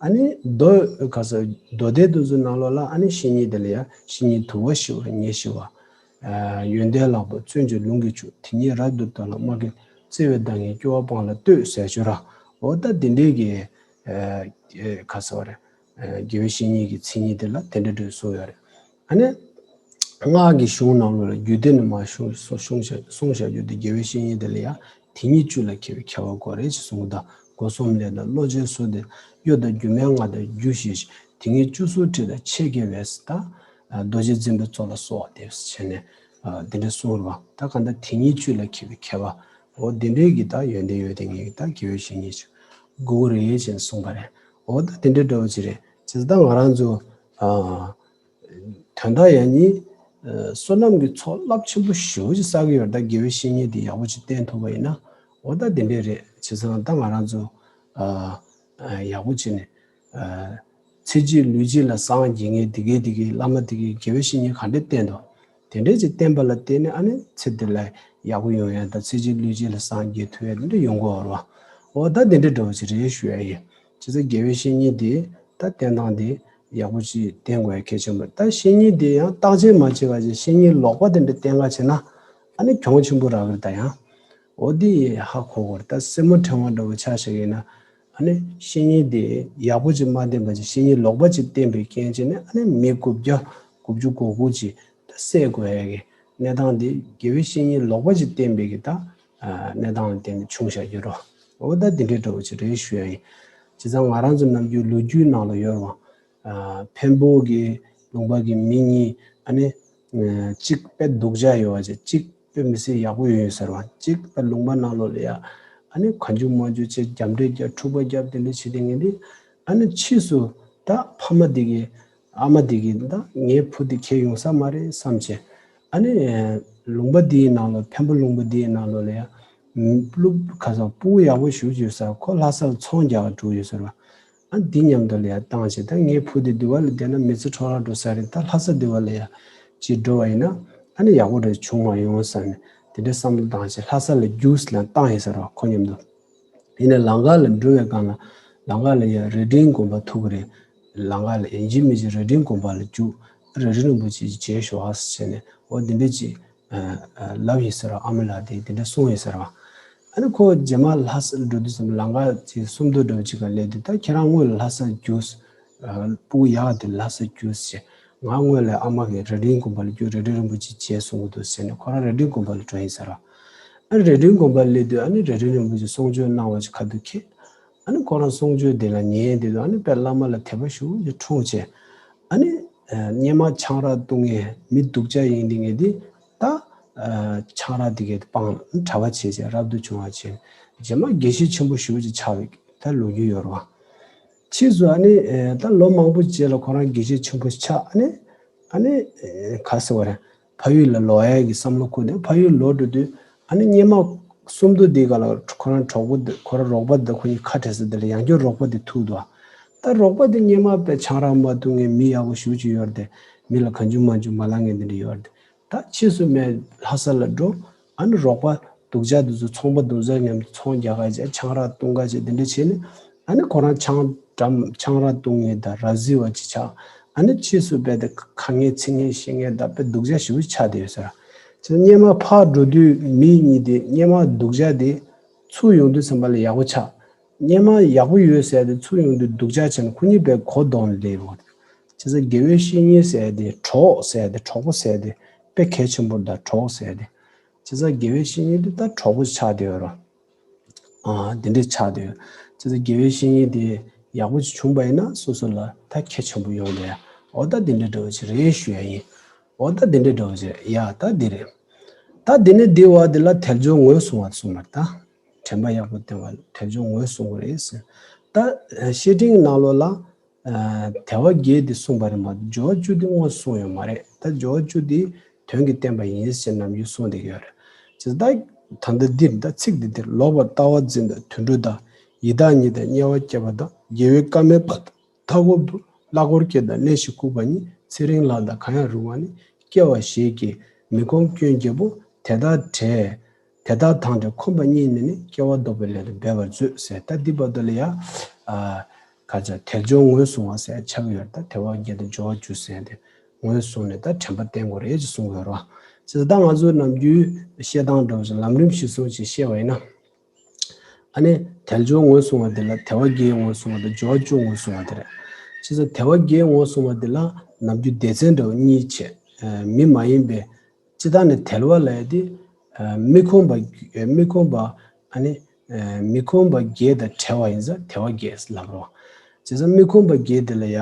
ཨ་ནི་མདོ་ག་ས་མདོ་སྡེ་དེ་ཚོའི་ནང་ལོགས་ལ། ཨ་ནི་བཤེས་གཉེན་དེ་ལ་ཡ་བཤེས་གཉེན་དུལ་བ་ཞི་བ་ཉེར་ཞི་བ། ཨ་ཡོན་ཏན་ལགས་པོ་བརྩོན་གྱིས་ལུང་གིས་ཕྱུག་དེ་ཉིད་རབ་ཏུ་བསྟོད་ལ་མ་གི། བརྩེ་བའི་གདངས་ཀྱིས་སྐྱོ་བ་སྤངས་ལ་བསྟོད་ཟེར་ཞུ་ར། འོ་ད་དེ་འདྲའི་གི་ཨ་ཨ་ག་ས་བ་རེད། ཨ་དགེ་བའི་བཤེས་གཉེན་གྱི་མཚན་ཉིད་དེ་ལ་དེ་འདྲ་འདྲ་གསུངས་ཡོད་རེད། ཨ་ནི། སྔགས་ཀྱི་གཞུང་ནང་ལོགས་ལ་རྒྱུད་སྡེ་ནས་མར་གསུངས་གསུངས་བཞག་གསུངས་བཞག་རྒྱུ་དེ། དགེ་བའི་བཤེས་གཉེན་དེ་ལ་ཡང་དེ་ཉིད་བཅུ་ལ་མཁས་པའི་མཁས་པ་དགོས་རེད་ཅེས་གསུངས་དང་། སྒོ་གསུམ་ལས་དང་བློ་ཅན་སོགས་ཏེ། གཡོ་དང་སྒྱུ་མའི་སྔགས་དང་རྒྱུད་བཤད་ཅིང་། དེ་ཉིད་བཅུ་སོགས་ཁྲིད་དང་ཆེ་དགེ་བས། ད་རྡོ་རྗེ་འཛིན་པའི་ཚོགས་ལ་གསོལ་བ་འདེབས་ཟེར་བྱས་ནས། ཨ་འདི་འདྲ་གསུངས་རེད་བ། ད་གང་ལྟར་དེ་ཉིད་བཅུ་ལ་མཁས་པའི་མཁས་པ། འོ་འདི་འདྲའི་གི་ད་ཡོན་ཏན་ཡོད་དེ་ངེད་ཀྱི་ད་དགེ་བའི་བཤེས་གཉེན་ཞིག་དགོས་ཀྱི་རེད་ཅེས་གསུངས་པ་རེད། འོ་ད་དེ་འདྲ་འདྲ་བོ་ཅིག་རེད། བྱས་ཙང་ད་ང་རང་ཚོ་ཨ། དོན་དག་ཡང་ནི། ཨ་བསོད་ནམས་ཀྱི་ཚོགས་རླབས་ཆེན་པོ་ཞེ་པོ་ཅིག་བསགས་ཀྱི་ཡོད་རེད། ད་དགེ་བའི་བཤེས་གཉེན་དེ་ཡག་པོ་ཅིག་བསྟེན་ཐུབ་པ་ཡིན་ན། འོ་ད་དེ་འདྲས་རེད། བྱས་ཙང་ད་ང་རང་ཚོ་ཨ་ཨ་ཡག་པོ་བྱས་ནས་ཨ་ ཚེ་གཅིག་ལུས་གཅིག་ལ་སངས་རྒྱས་མཁན་དེ་གའི་དེ་གའི་བླ་མ་དེ་གའི་དགེ་བའི་བཤེས་གཉེན་ག་འདྲས་བསྟེན་དོ། དེ་འདྲས་ཅིག་བསྟེན་པ་ལ་བརྟེན་ནས་ཨ་ནི་ཚེ་འདི་ལ་ཡག་པོ་ཡོང་ཡ་དང་ཚེ་གཅིག་ལུས་གཅིག་ལ་སངས་རྒྱས་ཐུབ་ཡ་དེ་འདྲས་ཡོང་གི་ཡོད་རེད་བ། འོ་ད་དེ་འདྲས་འདྲ་བོ་ཅིག་རེད་ཞུ་ཡ་ཡིན། བྱས་ཙང་དགེ་བའི་བཤེས་གཉེན་དེ་ད་བསྟེན་སྟངས་དེ་ཡག་པོ་ཅིག་བསྟེན་དགོས་ཡ་གལ་ཆེན་པོ་རེད། ད་བཤེས་གཉེན་དེ་ཡང་བརྟག་དཔྱད་མ་བྱས་པ་ཅིག་བཤེས་གཉེན་ལོག་པ་དེ་འདྲས་བསྟེན་ག་བྱས་ན་ཨ་ནི་གྱོང་ཆེན་པོ་རག་གི་རེད་ད་ཡང་། འོ་དེ་ཧ་གོ་དགོས་རེད། ད་སེན་མོ་ཕྲེང་བ་འདྲ་བོ་ཆ་བཞག་ཡིན་ན། ཨ་ནི་བཤེས་གཉེན་དེ་ཡག་པོ་ཅིག་མ་བསྟེན་པ་ཅིག་བཤེས་གཉེན་ལོག་པ་ཅིག་བསྟེན་པའི་རྐྱེན་བྱས་ནས་ཨ་ནི་མི་དགུ་བརྒྱ་དགུ་བཅུ་གོ་དགུ་ཅིག་ད་བསད་དགོས་ཡ་གི་གནས་སྟངས་དེ་དགེ་བའི་བཤེས་གཉེན་ལོག་པ་ཅིག་བསྟེན་པའི་གི་ད་གནས་སྟངས་ལ་བརྟེན་ནས་བྱུང་བཞག་རྒྱུ་རོ། འོ་ད་དེ་འདྲའི་འདྲ་བོ་ཅིག་རེད་ཞུ་ཡ་ཡིན། བྱས་ཙང་ང་རང་ཚོ་ནམ་རྒྱུན་ལོ་རྒྱུས་ནང་ལ་ཡོད་རེད་བ། ཨ་འཕན་པོ་གི་ལུང་པ་གི་མི་གཉིས་ཨ་ནི་ཨ་གཅིག་དཔེ་སྡུག་ཅག་ཡོད་པ་ཅིག་གཅིག་དཔེ་མི་སྲིད་ཡག་པོ་ཡོད་ཟེར་བ། གཅིག་དཔེ་ལུང་པ་ནང་ལོགས་ལ་ཡ་ཨ་ནི་གང་བྱུང་མང་བྱུང་བྱས་རྒྱབ་འདྲེ་རྒྱབ་འཁྲུག་པ་རྒྱབ་དེ་འདྲ་བྱེད་དེ་ངས་འདི་ཨ་ནི་ཕྱིས་སུ་ད་ཕ་མ་དེ་གི་ཨ་མ་དེ་གི་ད་ངའི་བུ་དེ་ཁྱེར་ཡོང་ས་མ་རེད་བསམ་བྱས་ཨ་ནི་ལུང་པ་དེའི་ནང་ལོགས་འཕན་པོ་ལུང་པ་དེའི་ནང་ལོགས་ལ་ཡ་སློབ་ཁ་སང་སྤུ་གུ་ཡག་པོ་ཞིག་ཡོད་ས་ཁོ་ལྷ་སར་ཚོང་རྒྱག་ག་འགྲོ་ཡོད་ཟེར་བ། ཨ་འདི་མཉམ་དུ་ལ་ཡ་བཏང་བྱས་ད་ངའི་བུ་དེ་འདི་བ་ལ་བསྡད་ན་མི་ཚེ་འཕྲོ་བརླག་འགྲོ་ས་རེད། ད་ལྷ་ས་འདི་བ་ལ་ཡ་ཅིག་འགྲོ་བ་ཡིན་ན་ཨ་ནི་ཡག་པོ་རེ་བྱུང་མ་ཡོང་བསམ་ནས་དེ་འདྲའི་བསམ་བློ་བཏང་བྱས་ལྷ་ས་ལ་རྒྱུགས་ལ་བཏང་ཡིན་ཟེར་བ་ཁོ་མཉམ་དུ། ཡིན་ནའི་ལམ་ཁ་ལ་འགྲོ་བའི་སྒང་ལ་ལམ་ཁ་ལ་ཡ་རྭ་སྒྲེང་དགོན་པ་ཐུག་གི་རེད། ལམ་ཁ་ལ་ཡིན་གཅིག་མིན་གཅིག་རྭ་སྒྲེང་དགོན་པ་ལ་རྒྱུགས། རྭ་སྒྲེང་རིན་པོ་ཆེ་མཇལ་ཤོག་ཨ་ཟེར་ནས་འོ་འདི་འདྲ་ཅིག་ལབ་ཡིན་ཟེར་བ། ཨ་མ་ལགས་དེས་དེ་འདྲ་གསུངས་ཡིན་ཟེར་བ། ཨ་ནི་ཁོ་རྗེས་མ་ལྷ་སར་འགྲོ་དུས་ཙམ་ལམ་ཁ་ཅིག་སུམ་མདོ་འདྲ་བོ་ཅིག་ག་སླེབས་དུས་ད་ཁྱེད་རང་སྔོན་ལ་ལྷ་སར་རྒྱུགས། སྤུ་གུ་ཡག་དེ་ལྷ་སར་རྒྱུགས་ཟེར། ང་སྔོན་ལ་ཨ་མ་གིས་རྭ་སྒྲེང་དགོན་པ་ལ་རྒྱུགས། རྭ་སྒྲེང་རིན་པོ་ཆེ་མཇལ་གསུང་གི་འདུག་ཟེར་ནས་ཁོ་རང་རྭ་སྒྲེང་དགོན་པ་ལ་འགྲོ་ཡིན་ཟེར་བ། ཨ་ནི་རྭ་སྒྲེང་དགོན་པ་ལ་སླེབས་དུས་ཨ་ནི་རྭ་སྒྲེང་རིན་པོ་ཆེ་གསུང་ཆོས་གནང་བ་ཅིག་ཁ་ཐུག་ཁེལ། ཨ་ནི་ཁོ་རང་གསུང་ཆོས་དེ་ལ་ཉན་དེ་དུས་ཨ་ནི་དཔེ་བླ་མ་ལ་དད་པ་ཞེ་པོ་ཅིག་འཁྲུངས་བྱས། ཨ་ནི་སྔོན་མ་ཆང་རག་བཏུང་མཁན་མི་སྡུག་ཅག་ཡིན་དེ་ངས་དེ་ད་ཆང་རག་དེ་གས་སྤངས་གྲྭ་པ་བྱས་བྱས་རབ་ཏུ་བྱུང་བ་བྱས། རྗེས་མ་དགེ་བཤེས་ཆེན་པོ་ཞེ་པོ་ཅིག་ཆགས་པའི་ད་ལོ་རྒྱུས་ཡོད་རེད་བ། ཕྱིས་སུ་ཨ་ནི་ད་ལོ་མང་པོ་རྗེས་ལ་ཁོ་རང་དགེ་བཤེས་ཆེན་པོ་ཆགས། ཨ་ནི་ཨ་ནི་ག་ཟེར་བ་རེད། ཕ་ཡུལ་ལ་ལོག་ཡག་གི་བསམ་བློ་འཁོར་ནས་ཕ་ཡུལ་ལོག་འགྲོ་དུས་ཨ་ནི་སྔོན་མ་སུམ་མདོ་དེའི་སྒང་ལ་ཁོ་རང་གྲོགས་པོ་དེ་ཁོ་རང་རོགས་པ་དེ་ཁོ་གཉིས་ཁ་བྲལ་ས་དེ་ལ་ཡང་བསྐྱར་རོགས་པ་དེ་ཐུག་འདུག་ད་རོགས་པ་དེ་སྔོན་མ་དཔེ་ཆང་རག་མ་འཐུང་མཁན་མི་ཡག་པོ་ཞེ་པོ་ཅིག་ཡོད་རེད་དེ། མི་ལ་གང་བྱུང་མང་བྱུང་མ་ལབ་མཁན་དེ་འདྲ་ཡོད་རེད་དེ། ད་ཕྱིས་སུ་མར་ལྷ་ས་ལ་འགྲོ། ཨ་ནི་རོགས་པ་སྡུག་ཅག་དེ་ཚོ་ཚོང་པ་སྡུག་ཅག་མཉམ་དུ་ཚོང་རྒྱག་ག་བྱས། ཆང་རག་བཏུང་ག་བྱས། དེ་འདྲ་བྱས་ནས་ཨ་ནི་ཁོ་རང་ཆང་འགྲམ་ཆང་རག་བཏུང་མཁན་དང་ར་བཟི་བ་ཅིག་ཆགས། ཨ་ནི་ཕྱིས་སུ་རྦད་དེ་ཁ་ངན་ཚིག་ངན་བཤད་མཁན་དང་དཔེ་སྡུག་ཅག་ཞེ་པོ་ཆགས་བསྡད་ཡོད་ཟེར། བྱས་ཙང་སྔོན་མ་ཕར་འགྲོ་དུས་མི་གཉིས་དེ་སྔོན་མ་སྡུག་ཅག་དེ་ཚུར་ཡོང་དུས་ཙམ་པ་ལ་ཡག་པོ་ཆགས། སྔོན་མ་ཡག་པོ་ཡོད་ཟེར་དེ་ཚུར་ཡོང་དུས་སྡུག་ཅག་ཆགས་ནས་ཁོ་གཉིས་དཔེ་གོ་ལྡོག་ནས་བསྡད་ཡོད་རེད། བྱས་ཙང་དགེ་བའི་བཤེས་གཉེན་ཟེར་དེ་གྲོགས་ཟེར་དེ་གྲོགས་པོ་ཟེར་དེ་དཔེ་གལ་ཆེན་པོ་རེད། ད་གྲོགས་ཟེར་དེ། བྱས་ཙང་དགེ་བའི་བཤེས་གཉེན་དེ་ད་གྲོགས་པོ་ཆགས་བསྡད་ཡོད་རེད། ཨ་དེ་འདྲས་ཆགས་བསྡད་ཡོད། བྱས་ཙང་དགེ་བའི་བཤེས་གཉེན་དེ་ཡག་པོ་ཅིག་བྱུང་པ་ཡིན་ན་སོ་སོ་ལ་ད་གལ་ཆེན་པོ་ཡོང་བསྡད་ཡ། འོ་ད་དེ་འདྲས་འདྲ་བོ་ཅིག་རེད་ཞུ་ཡ་ཡིན། འོ་ད་དེ་འདྲས་འདྲ་བོ་ཅིག་རེད་ཡ། ད་འདི་རེད། ད་འདི་ནས་འདི་བར་འདི་ལ་དལ་འབྱོར་ངོས་བཟུང་བ་གསུངས་པ་རེད། ད་དྲན་པ་ཡག་པོ་བསྟེན་པ་དལ་འབྱོར་ངོས་བཟུང་བ་རེད་ཟེར། ད་བཤེས་སྤྲིང་ནང་ལོགས་ལ། དལ་བ་བརྒྱད་དེ་གསུངས་པ་རེད་མ་གཏོགས་སྦྱོར་བ་བཅུ་དེ་དངོས་སུ་གསུངས་ཡོད་མ་རེད། ད་སྦྱོར་བ་བཅུ་དེ་དོན་གྱིས་བསྟན་པ་ཡིན་ཟེར་ནམ་རྒྱུན་གསུངས་བསྡད་ཀྱི་ཡོད་རེད། བྱས་ཙང་ད་ད་ལྟ་འདིར་ད་ཚིག་འདི་འདིར་ལོག་པར་ལྟ་བ་འཛིན་དང་དུད་འགྲོ་དང་། ཡི་དྭགས་ཉིད་དང་དམྱལ་བར་སྐྱེ་བ་དང་། རྒྱལ་བའི་བཀའ་མེད་པ་དང་། མཐའ་འཁོབ་ཏུ་གླགས་འཁོར་སྐྱེ་དང་གནས་བཞི་ལྐུགས་པ་ཉིད། ཚེ་རིང་ལགས་དང་གང་ཡང་རུང་བ་ནི། སྐྱེ་བ་ཞེས་བགྱི་མི་ཁོམ་སྐྱོན་བརྒྱད་པོ། དེ་དག་བྲལ། དེ་དག་དང་བྲལ་ཁོམ་པ་རྙེད་ནས་ནི། སྐྱེ་བ་ལྡོག་པའི་ལས་དང་འབད་པར་མཛོད་ཟེར། ད་འདི་བར་དུ་ལ་ཡ། ཨ། ག་ཚོད་དལ་འབྱོར་ངོས་བཟུང་བ་ཟེར་ཆགས་ཀྱི་ཡོད་རེད། ད་དལ་བ་བརྒྱད་དང་སྦྱོར་བ་བཅུ་ཟེར་ཏེ་ངོས་བཟུང་ནས་ད་དྲན་པ་བསྟེན་དགོས་རེད་ཅེས་གསུང་གི་ཡོད་རེད་བ། བྱས་ཙང་ད་ང་ཚོ་ནམ་རྒྱུན་བཤད་སྟངས་འདྲ་བོ་ཞིག་ལམ་རིམ་གཞིར་བཟུང་ཅིག་བཤད་པ་ཡིན་ན། ཨ་ནི་དལ་འབྱོར་ངོས་བཟུང་བ་དེ་ལ་དལ་བ་བརྒྱད་ངོས་བཟུང་བ་དང་སྦྱོར་བ་བཅུ་ངོས་བཟུང་བ་དེ་རེད། བྱས་ཙང་དལ་བ་བརྒྱད་ངོས་བཟུང་བ་དེ་ལ་ནམ་རྒྱུན་སྡེ་ཚན་འདྲ་བོ་གཉིས་བྱས། ཨ། མི་མ་ཡིན་པའི། སྤྱིར་བཏང་ནས་དལ་བ་ལབ་ཡ་དེ། ཨ། མི་ཁོམ་པ། མི་ཁོམ་པ། ཨ་ནི། ཨ། མི་ཁོམ་པ་བརྒྱད་དང་བྲལ་བ་ཡིན་ཙང་དལ་བ་བརྒྱད་ལབ་རོ། བྱས་ཙང་མི་ཁོམ་པ་བརྒྱད་དེ་ལ་ཡ།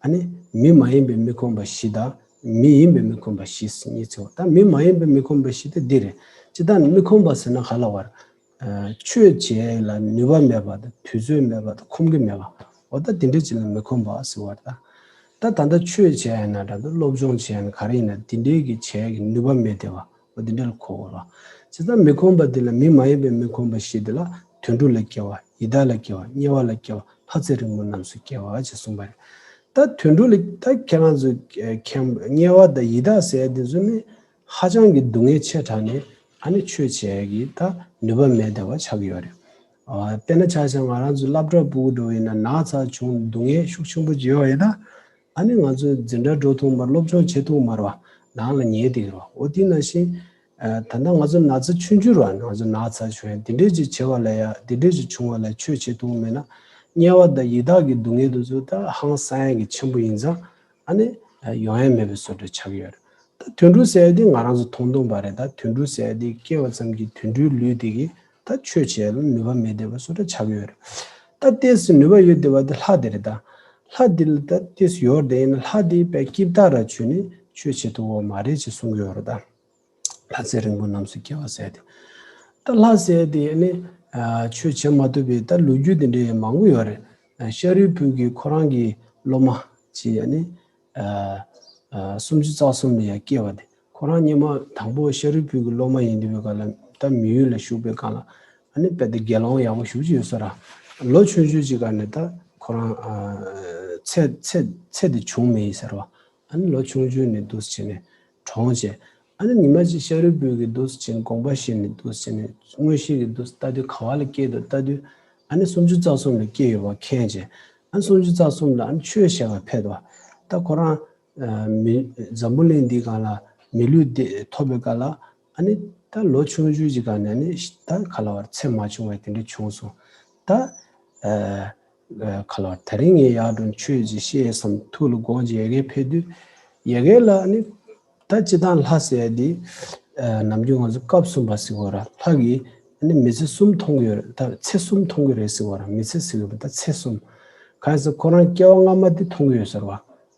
ཨ་ནི། མི་མ་ཡིན་པའི་མི་ཁོམ་པ་བཞི་དང་། མི་ཡིན་པའི་མི་ཁོམ་པ་བཞི་གཉིས་ཚོ། ད་མི་མ་ཡིན་པའི་མི་ཁོམ་པ་བཞི་དེ་འདི་རེད། སྤྱིར་བཏང་ནས་མི་ཁོམ་པ་ཟེར་ན་ག་ལ་བར། ཨ། ཆོས་བྱེད་ལ་ནུས་པ་མེད་པ་དང་། དུས་ཚོད་མེད་པ་དང་། ཁོམ་གྱི་མེད་པ། འོ་ད་དེ་འདྲ་ཅིག་ལ་མི་ཁོམ་པ་ཟེར་བ་རེད་ད། ད་ད་ལྟ་ཆོས་བྱེད་ཡ་ཡིན་ན་འདྲ་འདུག་སློབ་སྦྱོང་བྱེད་ཡ་ཡིན་ན་ག་རེ་ཡིན་ན་དེ་འདྲའི་གི་བྱེད་ཡ་གི་ནུས་པ་མེད་བསྡད་པ། འོ་དེ་འདྲ་ལ་གོ་དགོས་རེད། བྱས་ཙང་མི་ཁོམ་པ་དེ་ལ་མི་མ་ཡིན་པའི་མི་ཁོམ་པ་བཞི་དེ་ལ་དུད་འགྲོ་ལ་སྐྱེ་བ། ཡི་དྭགས་ལ་སྐྱེ་བ། དམྱལ་བ་ལ་སྐྱེ་བ། ལྷ་ཚེ་རིང་པོ་རྣམས་སུ་སྐྱེ་བ་ཞེས་གསུངས་པ་རེད། ད་དུད་འགྲོ་ལ་ད་ཁྱེད་རང་ཚོ་མཁྱེན་དམྱལ་བ་དང་ཡི་དྭགས་ཟེར་དེ་ཚོ་ནི་ཧ་ཅང་གི་སྡུག་བསྔལ་ཆེ་དྲགས་ནས་ཨ་ནི་ཆོས་བྱེད་ཡ་གི་ད་ནུས་པ་མེད་བསྡད་པ་ཆགས་ཀྱི་ཡོད་རེད། ཨ་དཔེར་ན་ཆ་བཞག་ང་རང་ཚོ་སློབ་གྲྭ་ཕྲུ་གུ་འགྲོ་ཡིན་ན་ན་ཚ་བྱུང་སྡུག་བསྔལ་ཤུགས་ཆེན་པོ་ཅིག་ཡོད་ཡིན་ན། ཨ་ནི་ང་ཚོ་འཛིན་གྲྭ་འགྲོ་ཐུབ་མ་རེད། སློབ་སྦྱོང་བྱེད་ཐུབ་མ་རེད་བ། ནང་ལ་ཉལ་བསྡད་ཀྱི་རེད་བ། འོ་དེ་ནང་བཞིན། ཨ་ད་ལྟ་ང་ཚོ་ན་ཚ་ཆུང་ཆུང་རེད་བ། ང་ཚོ་ན་ཚ་བྱུང་ཡ་དེ་འདྲས་ཅིག་བྱེད་པ་ལ་ཡ་དེ་འདྲས་ཅིག་བྱུང་བ་ལ་ཆོས་བྱེད་ཐུབ་མེད་ན། དམྱལ་བ་དང་ཡི་དྭགས་ཀྱི་སྡུག་བསྔལ་དེ་ཚོ་ད་ཧང་སང་ཡ་གི་ཆེན་པོ་ཡིན་ཙང་ཨ་ནི་ཡོང་ཡ་མེད་པའི་བཟོ་འདྲ་ཆགས་ཀྱི་ཡོད་རེད། ད་དུད་འགྲོ་ཟེར་ཡ་དེ་ང་རང་ཚོ་མཐོང་མཐོང་པ་རེད། ད་དུད་འགྲོ་ཟེར་ཡ་དེ་སྐྱེ་བ་ཙམ་གྱི་དུད་འགྲོའི་ལུས་དེ་གི་ད་ཆོས་བྱེད་ཡ་ལ་ནུས་པ་མེད་བསྡད་པ་བཟོ་འདྲ་ཆགས་ཀྱི་ཡོད་རེད། ད་ཏོག་ཙམ་ནུས་པ་ཡོད་བསྡད་པ་དེ་ལྷ་དེ་རེད། ད་ལྷ་དེ་ལ་ད་ཏོག་ཙམ་ཡོད་བསྡད་ཡིན་ན་ལྷ་དེ་དཔེ་སྐྱིད་ཐག་ར་ཆོད་ནས་ཆོས་བྱེད་ཐུབ་པ་མ་རེད་ཅེས་གསུང་གི་ཡོད་རེད། ད་ལྷ་ཚེ་རིང་པོ་རྣམས་སུ་སྐྱེ་བ་ཟེར་ཏེ། ད་ལྷ་ཟེར་དེ་ནི་ཨ་ཆོས་བྱེད་མ་ཐུབ་པའི་ད་ལོ་རྒྱུས་དེ་འདྲའི་མང་པོ་ཡོད་རེད། ཨ་ཤཱ་རིའི་བུ་གི་ཁོ་རང་གི་སློབ་མ་ཅིག་ཡ་ནི། ཨ་ཨ་སུམ་ཅུ་རྩ་གསུམ་ལ་ཡ་སྐྱེ་བ་དེ། ཁོ་རང་སྔོན་མ་དང་པོ་ཤཱ་རིའི་བུ་གི་སློབ་མ་ཡིན་དུས་པའི་སྐབས་ལ་ད་མི་ཡུལ་ལ་བཞུགས་པའི་སྐབས་ལ་ཨ་ནི་དཔེ་དེ་དགེ་སློང་ཡག་པོ་ཞེ་པོ་ཅིག་ཡོད་ས་ར། ལོ་ཆུང་ཆུང་ཅིག་སྒང་ནས་ད་ཁོ་རང་ཨ་ཚེ་ཚེ་ཚེ་དེ་བྱུང་མེད་ཡིན་ཟེར་བ། ཨ་ནི་ལོ་ཆུང་ཆུང་ནས་འདུག་སེ་བྱས་ནས་གྲོངས་བྱས། ཨ་ནི་ཉི་མ་གཅིག་ཤཱ་རིའི་བུ་གིས་འདུག་སེ་བྱས་ནས་དགོངས་པ་བཞེས་ནས་འདུག་སེ་བྱས་ནས་མངོན་ཤེས་ཀྱིས་འདུག་སེ་ལྟ་དུས་ག་བ་ལ་སྐྱེས་འདུག་ལྟ་དུས་ཨ་ནི་སུམ་ཅུ་རྩ་གསུམ་ལ་སྐྱེས་ཡོད་པ་མཁྱེན་བྱས། ཨ་ནི་སུམ་ཅུ་རྩ་གསུམ་ལ་ཨ་ནི་ཆོས་བཤད་པར་ཕེབས་འདུག་ད་ཁོ་རང་ཨ་མི་འཛམ་བུ་གླིང་འདིའི་སྒང་ལ་མི་ལུས་འདི་ཐོབ་པའི་སྐབས་ལ་ཨ་ནི་ད་ལོ་ཆུང་ཆུང་ཅིག་སྒང་ནས་ཨ་ནི་ད་ག་ལ་བར་ཚེ་མ་བྱུང་བའི་དེ་འདྲ་བྱུང་སོང་། ད་ཨ་ཨ་ག་ལ་བར་དེ་རིང་ངས་ཡར་འགྲོ་ཆོས་ཅིག་བཤད་བསམ་ཐུགས་ལ་དགོངས་བྱས་ཡ་གིར་ཕེབས་དུས་ཡ་གིར་ལ་ཨ་ནི། ད་སྤྱིར་བཏང་ལྷ་ཟེར་ཡ་འདི། ཨ་ནམ་རྒྱུན་ང་ཚོ་སྐབས་གསུམ་པ་ཟེར་གོ་ར། ལྷ་གིས་ཨ་ནི་མི་ཚེ་གསུམ་མཐོང་གི་ཡོད་རེད། ད་ཚེ་གསུམ་མཐོང་གི་རེད་ཟེར་གོ་ར། མི་ཚེ་ཟེར་གི་མེད། ད་ཚེ་གསུམ། གང་ཡིན་ཟེར་ཁོ་རང་སྐྱེ་བ་སྔ་མ་འདི་མཐོང་གི་ཡོད་ཟེར་བ།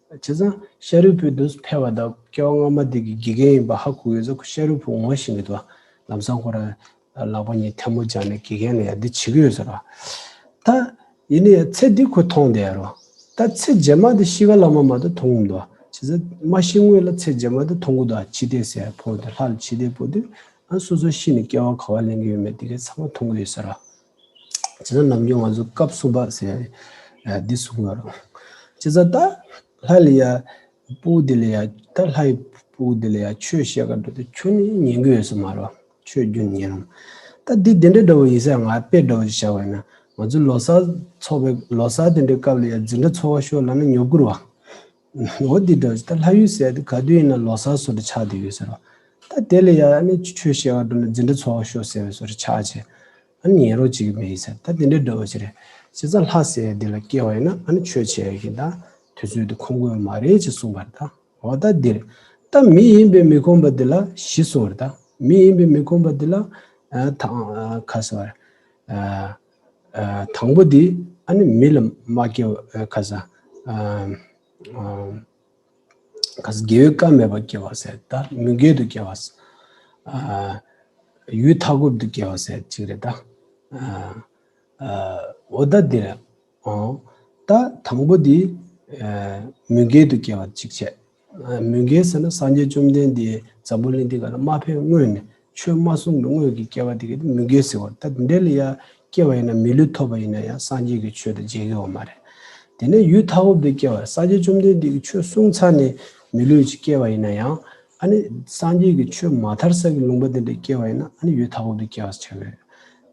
བྱས་ཙང་ཤཱ་རིའི་བུ་འདི་ཕེབས་པ་དང་སྐྱེ་བ་སྔ་མ་འདི་གི་དགེ་རྒན་ཡིན་པ་ཧ་གོ་ཡོད་ཙང་ཁོ་ཤཱ་རིའི་བུ་ངོ་ཤེས་ཀྱི་འདུག་ལམ་སང་ཁོ་རང་ལག་པ་གཉིས་ཐལ་མོ་སྦྱར་ནས་དགེ་རྒན་ལ་ཡ་འདི་བྱེད་ཀྱི་ཡོད་ཟེར་བ། ད། ཡིན་ནའི་ཚེ་འདི་ཁོ་མཐོང་བསྡད་རོ། ད་ཚེ་རྗེས་མ་འདི་ཤི་ཁ་ལ་མ་མ་གཏོགས་མཐོང་གི་མི་འདུག་བྱས་ཙང་མ་ཤི་སྔོན་ལ་ཚེ་རྗེས་མ་འདི་མཐོང་གི་འདུག་འཆི་ལྟས་ཟེར་ཕོ་དེ་ལྷ་ལ་འཆི་ལྟས་ཕོ་དེ། ཨ་སོ་སོ་ཤི་ནས་སྐྱེ་བ་ག་བ་ལེན་གི་ཡོད་མེད་དེ་གའི་ཚང་མ་མཐོང་གི་ཡོད་ས་ར། བྱས་ཙང་ནམ་རྒྱུན་ང་ཚོ་སྐབས་གསུམ་པ་ཟེར་ཡ་འདི་གསུང་གི་ཡོད་རོ། བྱས་ཙང་ད་ལྷ་ལ་ཡ། སྤུ་གུ་དེ་ལ་ཡ། ད་ལྷ་ཡི་སྤུ་གུ་དེ་ལ་ཡ་ཆོས་བཤད་ག་འགྲོ་དུས་ཁྱོད་ནི་ཉན་གི་ཡོད་ས་མ་རེད་བ། ཆོས་རྒྱུན་ཉན་རུང་། ད་འདི་དེ་འདྲ་འདྲ་བོ་ཡིན་ས་ང་དཔེ་འདྲ་བོ་ཞིག་བཞག་པ་ཡིན་ན་ང་ཚོ་ལོ་གསར་ཚོགས་པའི་ལོ་གསར་དེ་འདྲའི་སྐབས་ལ་ཡ་འཛིན་གྲྭ་ཚོགས་པ་ཤོག་ལབ་ན་ཉོབ་གི་རེད་བ། འོ་འདི་འདྲ་བོ་ཞིག་ད་ལྷ་ཡུལ་ཟེར་དེ་ག་དུས་ཡིན་ན་ལོ་གསར་བཟོ་འདྲ་ཆགས་བསྡད་ཡོད་ས་རེད་བ། ད་དེ་ལ་ཡ་ཨ་ནི་ཆོས་བཤད་ག་འགྲོ་ན་འཛིན་གྲྭ་ཚོགས་པ་ཤོག་ཟེར་བའི་བཟོ་འདྲ་ཆགས་བྱས། ཨ་ནི་ཉན་རོགས་བྱེད་ཀྱི་མེད་ཡིན་ཟེར། ད་དེ་འདྲའི་འདྲ་བོ་ཞིག་རེད། བྱས་ཙང་ལྷ་ཟེར་ཡ་འདི་ལ་སྐྱེ་བ་ཡིན་ན་ཨ་ནི་ཆོས་བྱེད་ཡ་གི་ད་དུས་ཚོད་དེ་ཁོམ་གི་ཡོད་མ་རེད་ཅེས་གསུངས་པ་རེད་ད། འོ་ད་འདིར། ད་མི་ཡིན་པའི་མི་ཁོམ་པ་འདི་ལ་བཞི་གསུངས་རེད་ད། མི་ཡིན་པའི་མི་ཁོམ་པ་འདི་ལ་ཨ་དང་ཨ་ཁ་ཟེར་བ་རེད། ཨ་ཨ་དང་པོ་འདི་ཨ་ནི་མི་ལ་མ་སྐྱེ་བ་ཨ་ཁ་ཟེར། ཨ་ཨ། ག་ས་དགེ་བའི་བཀའ་མེད་པར་སྐྱེ་བ་ཟེར་ད་མུན་སྐལ་དུ་སྐྱེ་བ་ཟེར། ཨ་ཡུལ་མཐའ་འཁོབ་ཏུ་སྐྱེ་བ་ཟེར་གཅིག་རེད་ད། ཨ་ཨ་འོ་ད་འདི་རེད། ཨོ་ད་དང་པོ་འདི་ཨ་མུན་སྐལ་དུ་སྐྱེ་བ་གཅིག་བྱས། ཨ་མུན་སྐལ་ཟེར་ན་སངས་རྒྱས་བཅོམ་ལྡན་འདས་འཛམ་བུ་གླིང་འདི་ག་ལ་མ་ཕེབས་སྔོན་ནས་ཆོས་མ་གསུངས་པའི་སྔོན་གྱི་སྐྱེ་བ་དེ་ག་དེ་མུན་སྐལ་ཟེར་བ་ད་འདི་འདྲ་ལ་ཡ། སྐྱེ་བ་ཡིན་ན་མི་ལུས་ཐོབ་པ་ཡིན་ན་ཡང་སངས་རྒྱས་ཀྱི་ཆོས་དང་མཇལ་གྱི་ཡོད་མ་རེད། དེ་ནས་ཡུལ་མཐའ་འཁོབ་ཏུ་སྐྱེ་བ་སངས་རྒྱས་བཅོམ་ལྡན་འདས་ཀྱི་ཆོས་གསུངས་ཚར་ནས་མི་ལུས་ཀྱི་སྐྱེ་བ་ཡིན་ན་ཡང་ཨ་ནི་སངས་རྒྱས་ཀྱི་ཆོས་མ་ཐར་ས་གི་ལུང་པ་དེ་འདྲ་སྐྱེ་བ་ཡིན་ན་ཨ་ནི་ཡུལ་མཐའ་འཁོབ་ཏུ་སྐྱེ་བ་ཆགས་ཀྱི་རེད།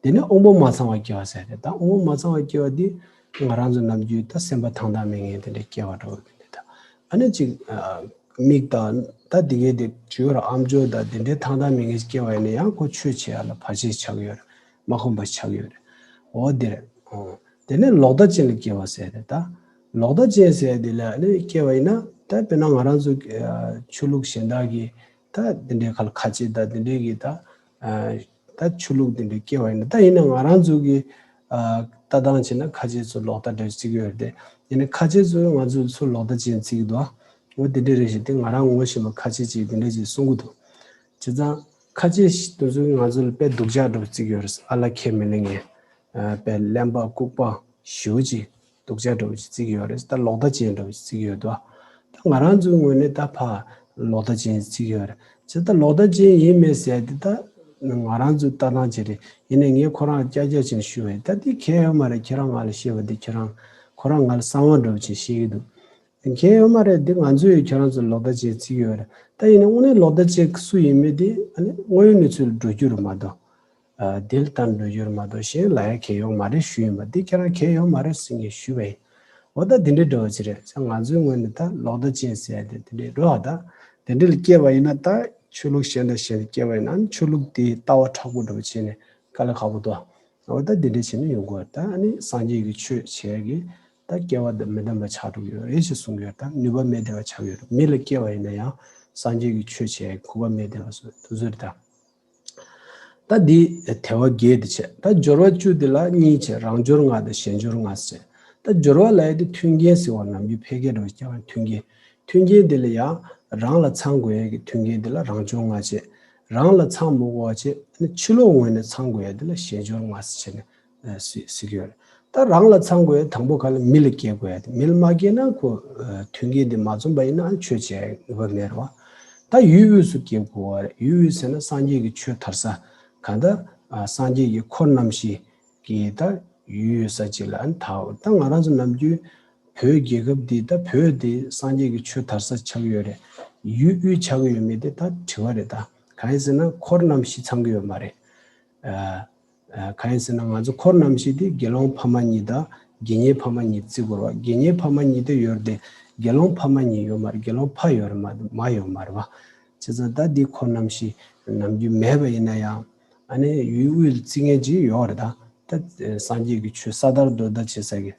དེ་ནས་དབང་པོ་མ་ཚང་བ་སྐྱེ་བ་ཟེར་ཏེ་ད་དབང་པོ་མ་ཚང་བ་སྐྱེ་བ་འདི་ང་རང་ཚོ་ནམ་རྒྱུན་ད་སེམས་པ་དང་དང་མི་ངན་དེ་འདྲ་སྐྱེ་བ་འགྲོ་བ་དེ་འདྲ་ད་ཨ་ནི་ཅིག་མིག་དང་ད་དེ་གའི་དེ་བྱོས་ར་ཨམ་ཅོག་དང་དེ་འདྲའི་དང་དང་མི་ངན་སྐྱེ་བ་ཡིན་ན་ཡང་ཁོ་ཆོས་བྱེད་ཡ་ལ་བར་ཆད་ཆགས་ཀྱི་ཡོད་རེད། མ་ཁོམ་པ་ཆགས་ཡོད་རེད། འོ་འདི་རེད། ཨོ། དེ་ནས་ལོག་ལྟ་ཅན་ལ་སྐྱེ་བ་ཟེར་ཏེ་ད། ལོག་ལྟ་ཅན་ཟེར་དེ་ལ་ནི་སྐྱེ་བ་ཡིན་ན་ད་དཔེར་ན་ང་རང་ཚོ་ཨ་ཆོས་ལུགས་གཞན་དག་གི་ད་དེ་འདྲའི་ཁ་ལ་ཁ་ཆེ་ད་དེ་འདྲའི་གི་ད་ཨ་ད་ཆོས་ལུགས་དེ་འདྲའི་སྐྱེ་བ་ཡིན་ན་ད་ཡིན་ན་ང་རང་ཚོ་གི་ཨ་ལྟ་སྟངས་བྱས་ན་ཁ་ཆེ་ཚོ་ལོག་ལྟ་འདྲ་བརྩི་གི་ཡོད་རེད་དེ། ཡིན་ན་ཁ་ཆེ་ཚོས་ང་ཚོ་ཚོ་ལོག་ལྟ་ཅན་བརྩི་གི་འདུག་འོ་དེ་འདྲའི་རེད་ཞེས་དེ་ང་རང་ངོ་ཤེས་པ་ཁ་ཆེ་ཅིག་དེ་འདྲ་ཅིག་གསུང་གི་འདུག་བྱས་ཙང་། ཁ་ཆེ་ཞིག་དེ་ཚོས་ང་ཚོ་ལ་དཔེ་སྡུག་ཅག་འདྲ་བོ་བརྩི་གི་ཡོད་རེད། ཨ་ལ་ཁས་མི་ལེན་མཁན། ཨ་དཔེ་གླེན་པ་ལྐུགས་པ་ཞེ་པོ་ཅིག་སྡུག་ཅག་འདྲ་བོ་ཞིག་བརྩི་གི་ཡོད་རེད། ད་ལོག་ལྟ་ཅན་འདྲ་བོ་ཞིག་བརྩི་གི་ཡོད་དོ། ད་ང་རང་ཚོའི་ངོས་ནས་ད་ཕ་ལོག་ལྟ་ཅན་ཞིག་བརྩི་གི་ཡོད་རེད། བྱས་ད་ལོག་ལྟ་ཅན་ཡིན་མེད་ཟེར་དེ་ད་ང་རང་ཚོའི་ལྟ་སྟངས་ཅིག་རེད། ཡིན་ནའི་ངས་ཁོ་རང་སྐྱག་རྐྱག་ཅིག་ཞུ་བས་ད་དེ་གལ་ཡོད་མ་རེད། ཁྱེད་རང་ང་ལ་བཤད་པ་དེ་ཁྱེད་རང་ཁོ་རང་ང་ལ་གསང་བ་འདྲ་བོ་ཅིག་བཤད་ཀྱི་འདུག་གལ་ཡོད་མ་རེད། འདི་ང་ཚོས་ཁྱེད་རང་ཚོ་ལོག་ལྟ་ཅན་བརྩི་གི་ཡོད་རེད། ད་ཡིན་ན་དངོས་གནས་ལོག་ལྟ་ཅན་སུ་ཡིན་མིན་དེ་ཨ་ནི་དངོས་ཡོད་གནས་ཚུལ་འགྲོ་རྒྱུ་རེད་མ་གཏོགས། ཨ་དེ་ལ་ལྟ་འགྲོ་རྒྱུ་རེད་མ་གཏོགས་གཞན་ལ་ཡང་གལ་ཡོད་མ་རེད་ཞུས་ཡིན་པ། འདི་ཁྱེད་རང་གལ་ཡོད་མ་རེད་ཟེར་ངས་ཞུས་པ་ཡིན། འོ་ད་དེ་འདྲའི་འདྲ་བོ་ཅིག་རེད། ང་ཚོའི་ངོས་ནས་ད་ལོག་ལྟ་ཅན་ཟེར་ཡ་དེ་དེ་འདྲའི་འགྲོ་བ། ད་དེ་འདྲ་ལ་སྐྱེས་པ་ཡིན་ན་ད་ཆོས་ལུགས་གཞན་དང་གཞན་ལ་སྐྱེས་པ་ཡིན་ན་ཨ་ནི་ཆོས་ལུགས་དེའི་ལྟ་བ་མཁྲེགས་པོ་འདྲ་བོ་བྱས་ནས་དཀའ་ལས་ཁག་པོ་འདུག་འོ་ད་འདི་འདྲ་བྱས་ནས་ཡོང་དགོས། ད་ཨ་ནི་སངས་རྒྱས་ཀྱི་ཆོས་བྱས་ཀྱི་ད་སྐལ་བ་དང་མི་ལྡན་པ་ཆགས་འགྲོ་གི་ཡོད་རེད་ཅེས་གསུང་གི་ཡོད། ད་ནུས་པ་མེད་བསྡད་པ་ཆགས་ཡོད་རེད། མི་ལ་སྐྱེས་པ་ཡིན་ན་ཡང་སངས་རྒྱས་ཀྱི་ཆོས་བྱས་གོ་སྐབས་མེད་བསྡད་པ་སོགས་དེ་ཚོ་རེད། ད་ད་འདི་དལ་བ་བརྒྱད་དེ་བྱས། ད་སྦྱོར་བ་བཅུ་དེ་ལ་གཉིས་བྱས། རང་སྦྱོར་ལྔ་དང་གཞན་སྦྱོར་ལྔ་ཟེར། ད་སྦྱོར་བ་ལབ་ཡ་དེ་མཐུན་རྐྱེན་ཟེར་བ་ནམ་རྒྱུན་ཕལ་སྐད་འདྲ་བོ་རྐྱང་པ་མཐུན་རྐྱེན། མཐུན་རྐྱེན་དེ་ལ་ཡང་རང་ལ་ཚང་དགོས་ཡ་གི་མཐུན་རྐྱེན་དེ་ལ་རང་སྦྱོར་ལྔ་བྱས། རང་ལ་ཚང་མི་དགོས་པ་བྱས། ཕྱི་ལོགས་ངོས་ནས་ཚང་དགོས་ཡ་དེ་ལ་གཞན་སྦྱོར་ལྔ་ཟེར་བྱས་ནས་ཨ་ཟེར་ཟེར་གྱི་ཡོད་རེད། ད་རང་ལ་ཚང་དགོས་ཡ་དང་པོ་ག་ལ་མི་ལ་སྐྱེ་དགོས་ཡ་དེ། མི་ལ་མ་སྐྱེས་ན་ཁོ་ཨ་མཐུན་རྐྱེན་དེ་མ་འཛོམས་པ་ཡིན་ན་ཆོས་བྱེད་ཡ་ནུས་པ་མེད་རེད་བ། ད་ཡུལ་དབུས་སུ་སྐྱེ་དགོས་པ་རེད། ཡུལ་དབུས་ཟེར་ན་སངས་རྒྱས་ཀྱི་ཆོས་དར་ས། གང་ལྟར་ཨ་སངས་རྒྱས་ཀྱི་འཁོར་རྣམ་བཞི་གི་ད་ཡུལ་ཡོད་ས་ཅིག་ལ་ཨ་ནི་ད་ད་ང་རང་ཚོ་ནམ་རྒྱུན་བོད་རྒྱལ་ཁབ་འདི་ད་བོད་འདི་སངས་རྒྱས་ཀྱི་ཆོས་དར་ས་ཆགས་ཀྱི་ཡོད་རེད། ཡུལ་དབུས་ཆགས་ཀྱི་ཡོད་མེད་དེ་ད་དྲི་བ་རེད། ད་གང་ཡིན་ཟེར་ན་འཁོར་རྣམ་བཞི་ཚང་གི་ཡོད་མ་རེད། ཨ་ཨ་གང་ཡིན་ཟེར་ན་ང་ཚོ་འཁོར་རྣམ་བཞི་དེ་དགེ་སློང་ཕ་མ་གཉིས་དང་དགེ་བསྙེན་ཕ་མ་གཉིས་བརྩི་དགོས་རེད་བ། དགེ་བསྙེན་ཕ་མ་གཉིས་དེ་ཡོད་དེ། དགེ་སློང་ཕ་མ་གཉིས་ཡོད་མ་རེད། དགེ་སློང་ཕ་ཡོད་རེད་མ་མ་ཡོད་མ་རེད་བ། བྱས་ཙང་ད་འདི་འཁོར་རྣམ་བཞི་ནམ་རྒྱུན་མེད་པ་ཡིན་ན་ཡང་ཨ་ནི་ཡུལ་དབུས་ལ་བརྩི་མཁན་ཅིག་ཡོད་རེད། ད་ད་སངས་རྒྱས་ཀྱི་ཆོས་ས་དར་རྡོ་དར་བྱེད་ས་གི་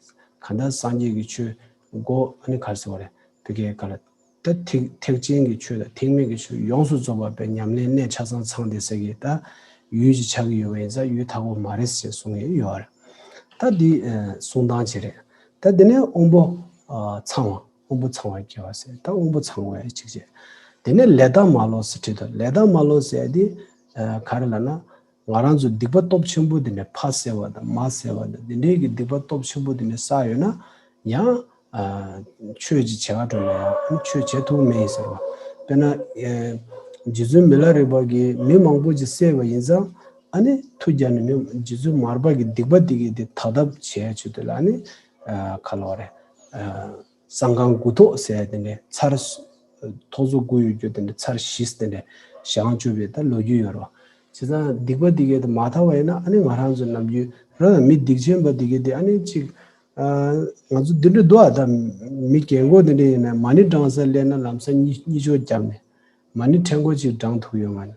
གང་ལྟར་སངས་རྒྱས་ཀྱི་ཆོས་སྒོ་ཨ་ནི་ག་རེ་ཟེར་བ་རེད། བོད་སྐད་ག་ལ། ད་ཐེག་ཐེག་ཆེན་གྱི་ཆོས་དང་ཐེག་དམན་གྱི་ཆོས་ཡོངས་སུ་རྫོགས་པ་པའི་ཉམས་ལེན་གནས་ཆ་ཚང་ཚང་བསྡད་ས་གི་ད་ཡུལ་ཅིག་ཆགས་ཀྱི་ཡོད་པ་ཡིན་ཙང་ཡུལ་མཐའ་འཁོབ་མ་རེད་ཟེར་གསུང་གི་ཡོད་རེད། ད་འདི་ཨ་གསུང་སྟངས་ཅིག་རེད། ད་འདི་ནས་དབང་པོ་ཨ་ཚང་བ། དབང་པོ་ཚང་བ་སྐྱེ་བ་ཟེར། ད་དབང་པོ་ཚང་བ་ཡ་གཅིག་བྱས། དེ་ནས་ལས་དང་མ་ལོག་ཟེར་བྲིས་འདུག་ལས་དང་མ་ལོག་ཟེར་ཡ་དེ་ཨ་ག་རེ་ལབ་ན། ང་རང་ཚོ་སྡིག་པ་སྟོབས་ཆེན་པོ་དེ་འདྲ་ཕ་བསད་པ་དང་མ་བསད་པ་དང་དེ་འདྲའི་གི་སྡིག་པ་སྟོབས་ཆེན་པོ་དེ་འདྲ་བསགས་ཡོད་ན་ཡང་ཨ་ཆོས་ཅིག་བྱེད་ག་འགྲོ་ན་ཡང་ཆོས་བྱེད་ཐུབ་མེད་ཡིན་ཟེར་བ། དཔེར་ན་ཨ་རྗེ་བཙུན་མི་ལ་རས་པ་གིས་མི་མང་པོ་ཅིག་བསད་པ་ཡིན་ཙང་ཨ་ནི་མཐུ་རྒྱབ་ནས་མི་རྗེ་བཙུན་མར་པ་གི་སྡིག་པ་དེ་གི་དེ་དག་ཐབས་བྱེད་ཡ་ཆེད་དུ་ལ་ཨ་ནི་ཨ་ག་ལབ་རེད། ཨ་བསང་ཁང་དགུ་ཐོག་ཟེར་ཡ་དེ་འདྲའི་ཚར་ཐོག་བཟོ་དགུ་ཡོད་རྒྱུ་དེ་འདྲའི་ཚར་བཞི་དེ་འདྲའི་བཞེངས་བཅུག་པའི་ད་ལོ་རྒྱུས་ཡོད་རེད་བ། བྱས་ཙང་སྡིག་པ་འདི་གས་དེ་མ་དག་པ་ཡིན་ན་ཨ་ནི་ང་རང་ཚོ་ནམ་རྒྱུན་རང་ལ་མི་སྡིག་ཅན་པ་འདི་གས་དེ་ཨ་ནི་ཅིག་ཨ་ང་ཚོ་འདི་འདྲ་འདུག་ཨ། ད་མི་རྒན་གོག་འདི་འདྲ་ཡིན་ན་མ་ཎི་བགྲང་ས་སླེབས་ན་ལམ་སང་གཉིད་གཉིད་ཅོག་བརྒྱབ་ནས་མ་ཎི་ཕྲེང་སྐོར་ཅིག་བགྲང་ཐུབ་ཡོད་མ་རེད།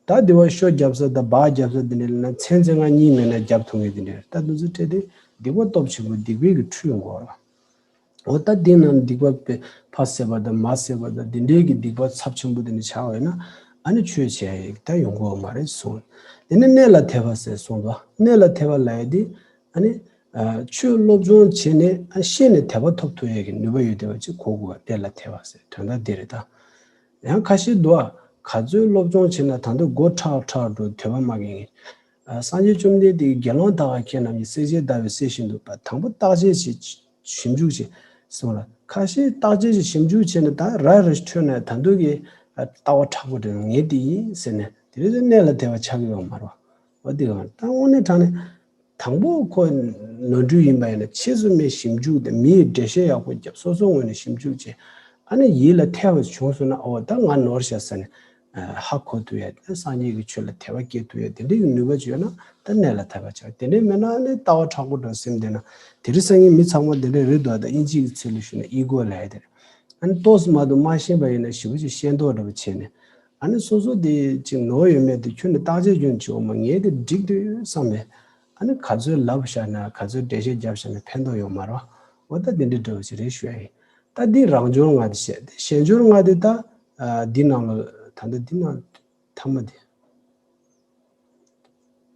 ད་འདི་བ་ཤོ་བརྒྱབ་ས་དང་སྦག་བརྒྱབ་ས་འདི་འདྲ་ལབ་ན་མཚན་མཚན་ང་གཉིད་མེད་ན་བརྒྱབ་ཐུབ་ངེས་འདི་འདྲ་རེད། ད་འདི་ཚོ་སྤྲད་དེ་སྡིག་པ་སྟོབས་ཆེན་པོ་སྡིག་པའི་གི་ཁྲུས་འགོར་བ། འོ་ད་འདི་ནང་སྡིག་པ་དཔེ་ཕ་བསད་པ་དང་མ་བསད་པ་དང་འདི་འདྲའི་གི་སྡིག་པ་ཚབས་ཆེན་པོ་དེ་འདྲ་བྱ་བ་ཡིན་ན་ཨ་ནི་ཆོས་བྱས་ཡིག་ད་ཡོང་གི་ཡོད་མ་རེད་གསུངས། དེ་ནས་གནས་ལ་དད་པ་ཟེར་གསུངས་པ། གནས་ལ་དད་པ་ལབ་ཡ་དེ་ཨ་ནི་ཨ་ཆོས་སློབ་སྦྱོང་བྱས་ནས་ཨ་ཤེས་ནས་དད་པ་ཐོབ་ཐུབ་ཡ་གི་ནུས་པ་ཡོད་བསྡད་པ་ཅིག་གོ་དགོས་པ་གནས་ལ་དད་པ་ཟེར་དོན་དག་འདི་རེད་ད། ཡང་ཁ་ཤས་འདུག་ཨ། ག་ཚོད་སློབ་སྦྱོང་བྱས་ན་ད་དུང་མགོ་ཁྲག་ཁྲག་འགྲོ་འདོད་པ་མ་སྐྱེ་ངེས། ཨ་སངས་རྒྱས་བཅོམ་ལྡན་འདས་ཀྱིས་དགེ་སློང་དག་ཁྱེད་རྣམས་ཀྱིས་བསྲེག་བཅད་བརྡར་བའི་གསེར་བཞིན་དུ་པ་དང་པོ་བརྟག་དཔྱད་བྱེད་ཞིབ་འཇུག་བྱེད་གསུངས་ལ། ཁ་ཤས་བརྟག་དཔྱད་ཅིག་ཞིབ་འཇུག་བྱས་ནས་ད་ར་ར་ཞིག་འཕྲོད་ནས་ད་དུང་གི་ཨ་ལྟ་བ་མཁྲེགས་པོ་འདྲ་ངས་འདི་ཡིན་ཟེར་ནས་དེ་རིང་གནས་ལ་དད་པ་ཆགས་ཀྱི་ཡོད་མ་རེད་བ། འོ་འདི་ག་ད་དངོས་གནས་དྲང་གནས། དང་པོ་ཁོ་ནོར་འཁྲུལ་ཡིན་པ་ཡིན་ན་ཆེད་དུ་མེད་ཞིབ་འཇུག་དང་མི་ཡི་འགྲེལ་བཤད་ཡག་པོ་རྒྱབ་སོ་སོ་ངོས་ནས་ཞིབ་འཇུག་བྱས་ཨ་ནི་ཡིད་ལ་ཐེབས་པ་བྱུང་སོང་ན་འོ་ད་ང་ནོར་ཤག་ཟེར་ནས་ཧ་གོ་ཐུབ་ཡ་ད་སངས་རྒྱས་ཀྱི་ཆོས་ལ་དད་པ་སྐྱེ་ཐུབ་ཡ་དེ་འདྲའི་གི་ནུས་པ་ཅིག་ཡོད་ན་ད་གནས་ལ་དད་པ་ཆགས། དེ་འདྲའི་མེད་ན་ཨ་ནི་ལྟ་བ་མཁྲེགས་པོ་འདྲ་སེམས་བདེ་ན་དེ་རིང་སང་ཉིན་མི་ཚང་མ་དེ་འདྲའི་རེད་འདུག་ད་དབྱིན་ཇིའི་ཚིག་ལ་ཞུས་ན་ཨི་གོ་ལབ་ཡ་དེ་རེད། ཨ་ནི་ཏོག་ཙམ་མ་གཏོགས་མ་ཤེས་པ་ཡིན་ན་ཞེ་པོ་ཅིག་ཤེས་མདོག་འདྲ་པོ་བྱས་ནས། ཨ་ནི་སོ་སོ་དེ་ཅིག་ནོར་ཡོད་མེད་དེ་ཁྱོན་ནས་བརྟག་དཔྱད་ཁྱོན་བྱེད་འོ་མ་ངས་དེ་འགྲིག་འདུག་བསམ་ནས། ཨ་ནི་ག་ཚོད་ལབ་བཞག་ན་ག་ཚོད་འགྲེལ་བཤད་བརྒྱབ་བཞག་ན་ཕན་ཐོགས་ཡོད་མ་རེད་བ། འོ་ད་དེ་འདྲའི་འདྲ་བོ་ཞིག་རེད་ཞུ་ཡ་ཡིན། ད་འདི་རང་སྦྱོར་ལྔ་དེ་བཤད་དེ་གཞན་སྦྱོར་ལྔ་དེ་ད་ཨ་འདི་ནང་ལ་ད་ལྟ་འདི་ནང་ཐ་མ་དེ།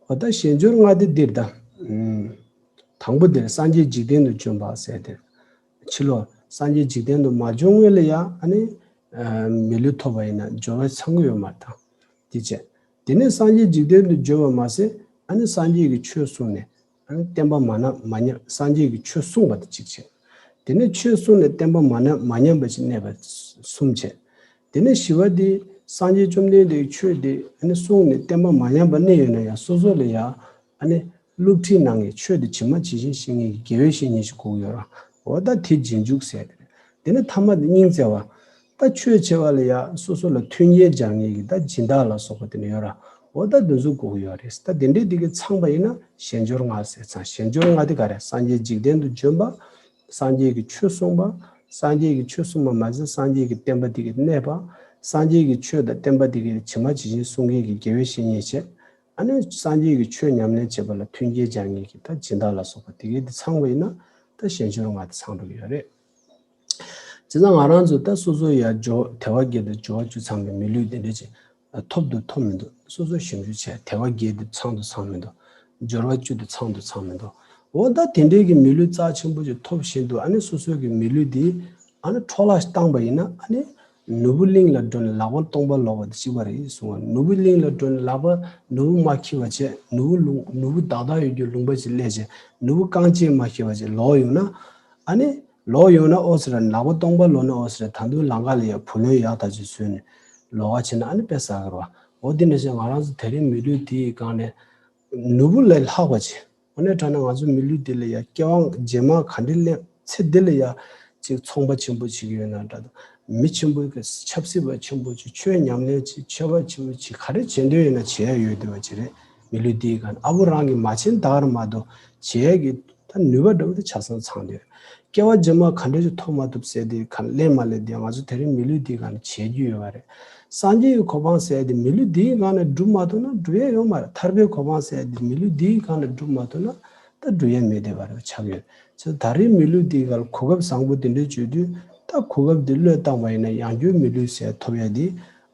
འོ་ད་གཞན་སྦྱོར་ལྔ་དེ་འདིར་ད། ཨུམ། དང་པོ་དེར་སངས་རྒྱས་འཇིག་རྟེན་དུ་བྱོན་པ་ཟེར་དེར། ཕྱི་ལོགས་སངས་རྒྱས་འཇིག་རྟེན་དུ་མ་བྱོན་སྔོན་ལ་ཡང་ཨ་ནི། ཨ་མི་ལུས་ཐོབ་པ་ཡིན་ན་སྦྱོར་བ་ཚང་གི་ཡོད་མ་རེད་ད། དེ་བྱས། དེ་ནས་སངས་རྒྱས་འཇིག་རྟེན་དུ་བྱོན་པ་མ་ཟད་ཨ་ནི་སངས་རྒྱས་ཀྱི་ཆོས་གསུངས་ནས། ཨ་ནི་བསྟན་པ་མ་ཉམས་མ་ཉམས་སངས་རྒྱས་ཀྱི་ཆོས་གསུངས་པ་དེ་གཅིག་བྱས། དེ་ནས་ཆོས་གསུངས་ནས་བསྟན་པ་མ་ཉམས་མ་ཉམས་པ་ཞིག་གནས་པ་གསུམ་བྱས། དེ་ནས་བཞི་པ་དེ་སངས་རྒྱས་བཅོམ་ལྡན་འདས་ཀྱི་ཆོས་དེ་ཨ་ནི་གསུངས་ནས་བསྟན་པ་མ་ཉམས་པ་གནས་ཡོད་ན་ཡང་སོ་སོ་ལ་ཡང་ཨ་ནི་སློབ་ཁྲིད་གནང་མཁན་ཆོས་དེ་ཇི་མ་ཇི་བཞིན་ཤེས་མཁན་གྱི་དགེ་བའི་བཤེས་གཉེན་ཞིག་དགོས་ཀྱི་ཡོད་རེད། འོ་ད་དེ་རྗེས་འཇུག་ཟེར་དེ་རེད། དེ་ནས་ཐ་མ་དེ་སྙིང་བརྩེ་བ། ད་ཆོས་བྱེད་པ་ལ་ཡ་སོ་སོ་ལ་མཐུན་རྐྱེན་སྦྱར་མཁན་གྱི་ད་སྦྱིན་བདག་ལ་སོགས་པ་དེ་འདྲ་ཡོད་ར། འོ་ད་འདི་ཚོ་དགོས་ཀྱི་ཡོད་རེད། ད་དེ་འདྲའི་དེ་གི་ཚང་པ་ཡིན་ན་ཞལ་སྦྱོར་ལྔ་ཟེར་ཙང་། ཞལ་སྦྱོར་ལྔ་དེ་ག་རེ། སངས་རྒྱས་འཇིག་རྟེན་དུ་བྱོན་པ། སངས་རྒྱས་ཀྱི་ཆོས་གསུངས་པ། སངས་རྒྱས་ཀྱི་ཆོས་གསུངས་པ་མ་ཟད་སངས་རྒྱས་ཀྱི་བསྟན་པ་དེ་གི་གནས་པ། སངས་རྒྱས་ཀྱི་ཆོས་དང་བསྟན་པ་དེ་གི་ཇི་མ་ཇི་བཞིན་གསུང་མཁན་གྱི་དགེ་བའི་བཤེས་གཉེན་བྱས། ཨ་ནི་སངས་རྒྱས་ཀྱི་ཆོས་ཉམས་ལེན་བྱེད་པ་ལ་མཐུན་རྐྱེན་སྦྱར་མཁན་གྱི་ད་སྦྱིན་བདག་ལ་སོགས་པ་དེ་གའི་དེ་ཚང་བ་ཡིན་ན་ད་ཞལ་སྦྱོར་ལྔ་དེ་ཚང་འགྲོ་གི་ཡོད་རེད། བྱས་ཙང་ང་རང་ཚོ་ད་སོ་སོ་ཡ་སྦྱོར་དལ་བ་བརྒྱད་དང་སྦྱོར་བ་བཅུ་ཚང་བའི་མི་ལུས་དེ་འདྲ་ཅིག་ཐོབ་འདུག་ཐོབ་མི་འདུག་སོ་སོ་ཞིབ་འཇུག་བྱས། དལ་བ་བརྒྱད་དེ་ཚང་འདུག་ཚང་མི་འདུག་སྦྱོར་བ་བཅུ་དེ་ཚང་འདུག་ཚང་མི་འདུག་འོ་ད་དེ་འདྲའི་གི་མི་ལུས་རྩ་ཆེན་པོ་ཅིག་ཐོབ་བཞིན་དུ་ཨ་ནི་སོ་སོའི་གི་མི་ལུས་དེ་ཨ་ནི་འཕྲོ་བརླག་བཏང་པ་ཡིན་ན། ཨ་ནི་ནོར་བུ་གླིང་ལ་འགྲོ་ནས་ལག་པ་སྟོང་པ་ལོག་པ་དེ་གཅིག་པ་རེད་གསུངས་པ། ནོར་བུ་གླིང་ལ་འགྲོ་ནས་ལག་པ་ནོར་བུ་མ་འཁྱེར་བ་བྱས། ནོར་བུ་ལུང་ནོར་བུ་དག་དག་ཡོད་རྒྱུ་ལུང་པ་ཅིག་སླེབས་བྱས། ནོར་བུ་རྐང་གཅིག་མ་འཁྱེར་བ་བྱས་ལོག་ཡོང་ན། ཨ་ནི་ལོག་ཡོང་ན་ཨོ་ཟེར་ར། ལག་པ་སྟོང་པ་ལོག་ན་ཨོ་ཟེར་ར། ད་དུང་ལམ་ཁ་ལ་ཡ་བུ་ལོན་ཡག་ཐག་ཆོད་བཟོས་ནས་ལོག་པ་བྱས་ན་ཨ་ནི་དཔེ་ཟ་གི་རེད་བ། འོ་དེ་འདྲ་བྱས་ང་རང་ཚོ་དེ་རིང་མི་ལུས་དེའི་སྒང་ནས་ནོར་བུ་ལས་ལྷག་པ་ཅིག་དངོས་གནས་དྲང་གནས་ང་ཚོ་མི་ལུས་འདི་ལ་ཡ་སྐྱེ་བ་རྗེས་མ་ག་འདྲ་སླེབས། ཚེ་འདི་ལ་ཡ་ཅིག་ཚོང་པ་ཆེན་པོ་བྱེད་ཀྱི་ཡོད་ན་འདྲ་དང་། མི་ཆེན་པོ་གི་ཆབ་སྲིད་པ་ཆེན་པོ་བྱེད། ཆོས་ཉམས་ལེན་བྱེད། ཆོས་པ་ཆེན་པོ་བྱེད། ག་རེ་བྱེད་འདོད་ཡོད་ན་བྱེད་ཡ་ཡོད་བསྡད་པ་ཅིག་རེད། མི་ལུས་འདིའི་སྒང་ཨ་བོ་རང་གིས་མ་བྱས་ན་ད་ག་རེ་མ་གཏོགས་བྱེད་ཡ་གི་ད་ནུས་པ་འདྲ་བོ་དེ་ཆ་ཚང་ཚང་འདུག་སྐྱེ་བ་རྗེས་མ་ག་འདྲ་ཞིག་ཐོབ་མ་ཐུབ་ཟེར་དེ་ག་སླེབས་མ་སླེབས་དེ་ང་ཚོ་དེ་རིང་མི་ལུས་འདིའི་སྒང་ནས་བྱེད་རྒྱུ་ཡོད་པ་རེད། སངས་རྒྱས་ཀྱི་གོ་འཕང་ཟེར་དེ་མི་ལུས་འདིའི་སྒང་ནས་སྒྲུབ་མ་ཐུབ་ན་སྒྲུབ་ཡ་ཡོད་མ་རེད། ཐར་པའི་གོ་འཕང་ཟེར་དེ་མི་ལུས་འདིའི་སྒང་ནས་སྒྲུབ་མ་ཐུབ་ན་ད་སྒྲུབ་ཡ་མེད་བསྡད་པ་རེད་ཆགས་ཡོད། ཚེ་ད་རིང་མི་ལུས་འདིའི་སྒང་ལ་གོ་སྐབས་བཟང་པོ་དེ་འདྲ་བྱུང་དུས་ད་གོ་སྐབས་འདི་བློས་བཏང་བ་ཡིན་ན་ཡང་བསྐྱར་མི་ལུས་ཟེར་ཐོབ་ཡ་འདི་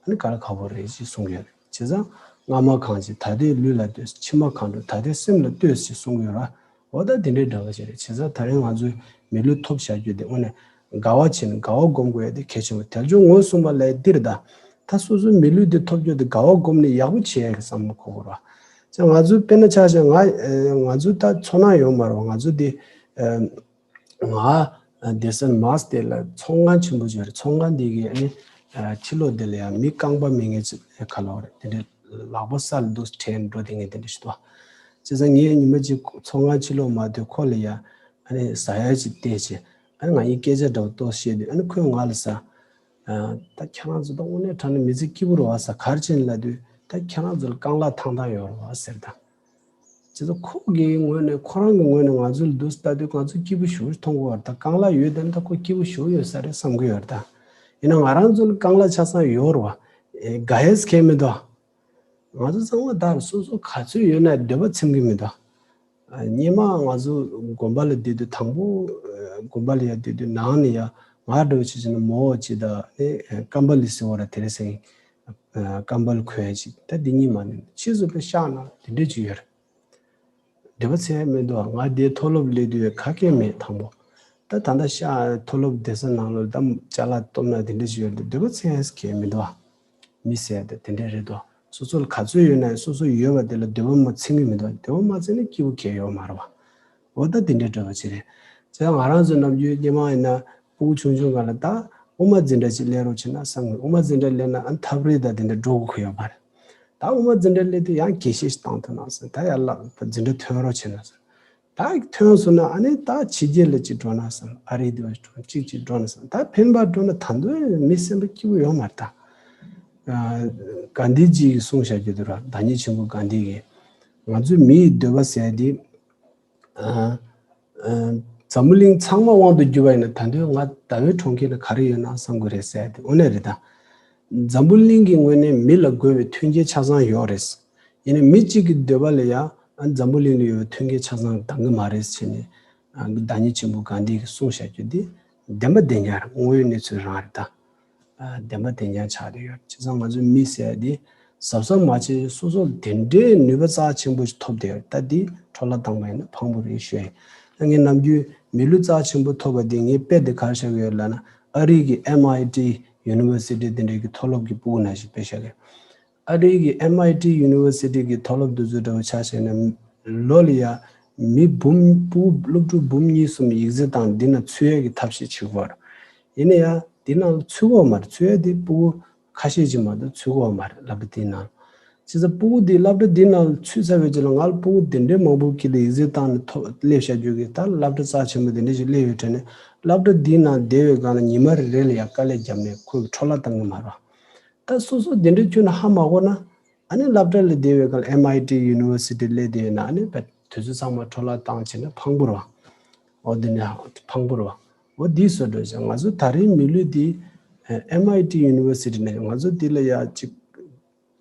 ཨ་ནི་དཀའ་ལས་ཁག་པོ་རེད་ཅེས་གསུངས་ཡོད་རེད། བྱས་ཙང་སྔ་མ་གང་བྱེད་ད་ལྟའི་ལུས་ལ་ལྟོས། ཕྱི་མ་གང་འགྲོ་ད་ལྟའི་སེམས་ལ་ལྟོས་ཞེས་གསུངས་ཡོད་ར། འོ་ད་དེ་འདྲའི་འདྲ་བ་ཞིག་རེད། བྱས་ཙང་ད་རིང་ང་ཚོའི་མི་ལུས་ཐོབ་བཞག་རྒྱུ་དེ་དངོས་གནས་དགའ་བ་བྱས་ནས་དགའ་བ་སྒོམ་དགོས་ཡ་དེ་གལ་ཆེན་པོ། དལ་འབྱོར་ངོས་བཟུང་བ་ལས་འདིར་ད་ད་སོ་སོའི་མི་ལུས་དེ་ཐོབ་རྒྱུ་དེ་དགའ་བ་སྒོམ་ནས་ཡག་པོ་བྱེད་ཡ་གི་བསམ་བློ་འཁོར་དགོས་ར། བྱས་ཙང་ང་ཚོའི་དཔེར་ན་ཆ་བཞག་ང་ང་ཚོའི་ད་ཚོར་སྣང་ཡོད་མ་རེད་བ། ང་ཚོ་དེ་ང་བསྡད་ས་མཱས་དེ་ལ་ཚོང་ཁང་ཆེན་པོ་ཅིག་ཡོད་རེད། ཚོང་ཁང་དེ་གི་ཨ་ནི་ཕྱི་ལོགས་དེ་ལ་ཡང་མི་རྐང་པ་མེད་མཁན་ཅིག་ཁ་ལོ་རེད། དེ་འདྲའི་ལག་པ་ས་ལ་འདུག་དྲན་འགྲོ་དེ་ངས་དེ་འདྲ་ཞིག་འདུག་བྱས་ཙང་ངས་ཉི་མ་གཅིག་ཚོང་ཁང་ཕྱི་ལོགས་མ་ཐོན་ཁོ་ལ་ཡ་ཨ་ནི་ཟ་ཡ་ཅིག་སྟེར་བྱས། ཨ་ནི་ང་གཉིས་སྐད་ཆ་འདྲ་བོ་ཏོག་བཤད་དུས་ཨ་ནི་ཁོས་ང་ལ་ཟ། ཨ། ད་ཁྱེད་རང་ཚོ་ད་དངོས་གནས་དྲང་གནས་མི་ཚེ་སྐྱིད་པོ་རེད་བ་ཟེར། ག་རེ་བྱས་ནས་ལབ་དུས་ད་ཁྱེད་རང་ཚོ་ལ་རྐང་ལག་ཐང་ཐང་ཡོད་རེད་བ་ཟེར། ད་བྱས་ཙང་ཁོ་གི་ངོས་ནས་ཁོ་རང་གི་ངོས་ནས་ང་ཚོ་ལ་འདུག་ལྟ་དུས་ང་ཚོ་སྐྱིད་པོ་ཞེ་པོ་མཐོང་གི་ཡོད་རེད། ད་རྐང་ལག་ཡོད་དེ་ནི་ད་ཁོ་སྐྱིད་པོ་ཞེ་པོ་ཡོད་ས་རེད་བསམ་གི་ཡོད་རེད། ད་ཡིན་ན་ང་རང་ཚོ་ལ་རྐང་ལག་ཆ་ཚང་ཡོད་རེད་བ། ཨེ། དགའ་ཡས་གང་མི་འདུག་ང་ཚོ་ཚང་མ་ད་སོ་སོ་ག་ཚོད་ཡོད་ན་འདོད་པ་ཚིམ་གི་མི་འདུག་སྔོན་མ་ང་ཚོ་དགོན་པ་ལ་བསྡད་དུས་དང་པོ་དགོན་པ་ལ་ཡར་བསྡད་དུས་ནང་ནས་ཡར་ང་འདྲ་བོ་བྱས་བྱས་ན་མོ་ཅིག་དང་ནི་ཀམ་པལ་ཟེར་བ་ར་དེ་རེད་ཟེར། ཀམ་པལ་གོན་ཡ་ཅིག་ད་འདི་གཉིས་མ་ནི་ཕྱིས་སུ་དཔེ་ཤག་ན་དེ་འདྲས་ཅིག་ཡོད་རེད། འདོད་པ་ཚད་མི་འདུག་ང་འདིའི་མཐོ་སློབ་སླེབས་དུས་ག་གེ་མེད་དང་པོ། ད་ད་ལྟ་ཤག་མཐོ་སློབ་བསྡད་ས་ནང་ལོགས་ད་ཅ་ལག་སྟོབས་ན་དེ་འདྲས་ཅིག་ཡོད་རེད། འདོད་པ་ཚད་གེ་མི་འདུག་མི་ཟེར་ཏེ་དེ་འདྲས་རེད་དོ། སོ་སོ་ལ་ག་ཚོད་ཡོད་ན་སོ་སོ་ཡོད་པ་དེ་ལ་འདོད་པ་མ་ཚིམ་གི་མི་འདུག་འདོད་པ་མ་ཚིམ་ན་སྐྱིད་པོ་གང་ཡང་ཡོད་མ་རེད་བ། འོ་ད་དེ་འདྲས་འདྲ་བ་ཅིག་རེད། བྱས་ཙང་ང་རང་ཚོ་ནམ་རྒྱུན་སྔོན་མ་ཡིན་ན་སྤུ་གུ་ཆུང་ཆུང་སྒང་ལ་ད་དབུ་མ་འཛིན་གྲྭ་ཅིག་སླེབས་རོགས་བྱས་ན་བསམ་གི། དབུ་མ་འཛིན་གྲྭ་སླེབས་ན་ཨ་ཐབས་རེས་དང་དེ་འདྲ་འགྲོ་དགོས་ཀྱི་ཡོད་མ་རེད། ད་དབུ་མ་འཛིན་གྲྭ་སླེབས་དུས་ཡང་དགེ་བཤེས་ཤིག་བཏང་ཐུབ་ན་བསམ། ད་ཡར་བསླབ་འཛིན་གྲྭ་ཐོན་རོགས་བྱས་ན་བསམ། ད་ཐོན་སོང་ན་ཨ་ནི་ད་ཕྱི་རྒྱལ་ལ་ཅིག་འགྲོ་ན་བསམ། ཨ་རི་དུ་འགྲོ་ཅིག་ཅིག་འགྲོ་ན་བསམ། ད་ཕན་པ་འགྲོ་ན་ད་དུང་མི་སེམས་པ་སྐྱིད་པོ་ཡོད་མ་རེད་ད། ཨ། གྷན་དྷི་ཇི་གིས་གསུངས་བཞག་རྒྱུ་དེ་ར། བདག་ཉིད་ཆེན་པོ་གྷན་དྷི་གིས་ང་ཚོའི་མིའི་འདོད་པ་ཟེར་དེ། ཨ། ཨ། འཛམ་བུ་གླིང་ཚང་མ་དབང་དུ་བསྒྱུར་བ་ཡིན་ན་ད་དུང་ང་ཟླ་བའི་གྲོང་ཁྱེར་ན་ག་རེ་ཡོད་ན་བསམ་གི་རེད་ཟེར་དེ་དངོས་གནས་རེད་ད། འཛམ་བུ་གླིང་གི་ངོས་ནས་མི་ལ་དགོས་པའི་མཐུན་རྐྱེན་ཆ་ཚང་ཡོད་རེད། ཡིན་ནའི་མི་གཅིག་གི་འདོད་པ་ལ་ཡང་ཨ་འཛམ་བུ་གླིང་ལ་ཡོད་པའི་མཐུན་རྐྱེན་ཆ་ཚང་འདང་གི་མ་རེད་ཟེར་ནས། ཨ། བདག་ཉིད་ཆེན་པོ་གྷན་དྷི་གིས་གསུངས་བཞག་རྒྱུ་འདི་བདེན་པ་བདེན་རྐྱང་རེད། དངོས་ཡོད་གནས་ཚུལ་རང་རེད་ད། ཨ། བདེན་པ་བདེན་རྐྱང་ཆགས་བསྡད་ཡོད། བྱས་ཙང་ང་ཚོའི་མི་ཟེར་ཡ་འདི་གཟབ་གཟབ་མ་བྱས་སོ་སོ་ལ་དེ་འདྲའི་ནུས་པ་རྩ་ཆེན་པོ་ཞིག་ཐོབ་བསྡད་ཡོད། ད་འདི་འཕྲོ་བརླག་བཏང་པ་ཡིན་ན་ཕངས་པོ་རེད་ཞུ་ཡ་ཡིན། ད་ངས་ནམ་རྒྱུན་མི་ལུས་རྩ་ཆེན་པོ་ཐོབ་པ་འདི་ངས་དཔེ་འདི་ག་རེ་བཞག་གི་ཡོད་ལབ་ན། ཨ་རི་གི་ཨེམ་ཨའི་ཊི་ཡུ་ནི་ཝར་སི་ཊི་དེ་འདྲའི་གི་མཐོ་སློབ་ཀྱི་སྤུ་གུ་ནང་བཞིན་དཔེ་བཞག་གི། ཨ་རི་གི་ཨེམ་ཨའི་ཊི་ཡུ་ནི་ཝར་སི་ཊི་གི་མཐོ་སློབ་དེ་ཚོ་འདྲ་བོ་ཆ་བཞག་ན། ལོ་ལ་ཡ་མི་འབུམ་སྤུ་གུ་སློབ་ཕྲུག་འབུམ་གཉིས་གསུམ་ཡིག་ཚད་དང་འདི་ན་ཚུད་ཡས་ཀྱི་ཐབས་ཤེས་བྱེད་ཀྱི་ཡོད་རེད། ཡིན་ན་ཡང་འདི་ནང་ལ་ཚུད་ཀྱི་ཡོད་མ་རེད། ཚུད་ཡས་དེ་སྤུ་གུ་ཁ་ཤས་ཅིག་མ་གཏོགས་ཚུད་ཀྱི་ཡོད་མ་རེད། ལབ་པ་དེའི་ནང་། བྱས་ཙང་སྤུ་གུ་འདི་སློབ་གྲྭ་འདི་ནང་ཚུད་ཚར་བའི་རྗེས་ལ་ང་ལ་སྤུ་གུ་དེ་འདྲའི་མང་པོ་ཁྱེད་ལ་ཡིག་ཚད་བཏང་ནས་ཐོབ་སླེབས་བཞག་རྒྱུ་གི་ད་སློབ་གྲྭ་རྩ་ཆེན་པོ་དེ་འདྲ་ཞིག་སླེབས་ཡོད་དྲན་ནས་སློབ་གྲྭ་འདི་ནང་བསྡད་པའི་སྒང་ལ་ཉི་མ་རེ་རེ་ལ་ཡང་དཀའ་ལས་བརྒྱབ་ནས་ཁོས་འཕྲོ་བརླག་བཏང་གི་མ་རེད། ད་སོ་སོ་དེ་འདྲ་ཁྱོན་ནས་ཧ་མ་གོ་ན་ཨ་ནི་སློབ་གྲྭ་ལ་བསྡད་པའི་སྒང་ལ་ཨེམ་ཨའི་ཊི་ཡུ་ནི་ཝར་སི་ཊི་སླེབས་བསྡད་ཡོད་ན་ཨ་ནི་དུས་ཚོད་ཚང་མ་འཕྲོ་བརླག་བཏང་བྱས་ན་ཕངས་པོ་རེད་བ། འོ་འདི་ནས་ཕངས་པོ་རེད་བ། འོ་འདི་བཟོ་འདྲ་བྱས་ང་ཚོ་ད་རེས་མི་ལུས་འདི་ཨེམ་ཨའི་ཊི་ཡུ་ནི་ཝར་སི་ཊི་ནས་ང་ཚོ་འདི་ལ་ཡ་ཅིག་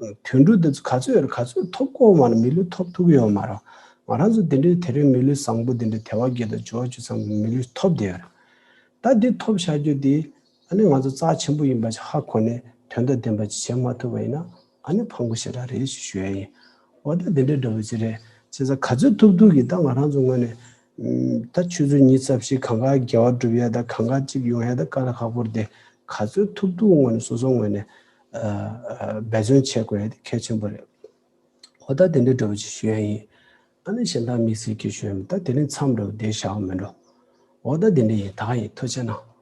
དོན་འགྲུབ་དེ་ཚོ་ག་ཚོད་ཡོད་རེད། ག་ཚོད་ཐོབ་ཀྱི་ཡོད་མ་རེད། མི་ལུས་ཐོབ་ཐུབ་ཀྱི་ཡོད་མ་རེད། ང་རང་ཚོ་དེ་འདྲའི་དེ་རིང་མི་ལུས་བཟང་པོ་དེ་འདྲའི་དལ་བ་བརྒྱད་དང་འབྱོར་བ་བཅུ་ཚང་མི་ལུས་ཐོབ་བསྡད་ཡོད་རེད། ད་འདི་ཐོབ་བཞག་རྒྱུ་དེ་ཨ་ནི་ང་ཚོ་རྩ་ཆེན་པོ་ཡིན་པ་ཞིག་ཧ་གོ་ནས་དོན་དང་ལྡན་པ་ཅིག་བྱེད་མ་ཐུབ་པ་ཡིན་ན་ཨ་ནི་ཕངས་པོ་ཞེ་དྲག་རེད་ཞེས་ཞུ་ཡ་ཡིན། འོ་ད་དེ་འདྲའི་འདྲ་པོ་ཅིག་རེད། བྱས་ཙང་ག་ཚོད་ཐུབ་ཐུབ་ཀྱིས་ད་ང་རང་ཚོ་ངོས་ནས་ད་ཆུ་ཚོད་ཉི་ཤུ་རྩ་བཞི་གང་ག་དགེ་བ་སྒྲུབ་ཡ་ད་གང་ག་ཅིག་ཡོང་ཡ་ད་དཀའ་ལས་ཁག་པོ་རེད་དེ་ག་ཚོད་ཐུབ་ཐུབ་ངོས་ནས་སོ་སོ་ངོས་ནས་འབད་བརྩོན་བྱེད་དགོས་ཡ་དེ་གལ་ཆེན་པོ་རེད། འོ་ད་དེ་འདྲའི་འདྲ་པོ་ཅིག་ཞུ་ཡ་ཡིན། ཨ་ནི་གཞན་དག་དམིགས་བསལ་གྱི་ཞུ་ཡ་མེད། ད་དེ་རིང་མཚམས་འདྲ་པོ་བསྡད་བཞག་མི་འགྲོ། འོ་ད་དེ་འདྲ་ཡིན། ད་ག་ཡིན། ཐུགས་རྗེ་གནང་།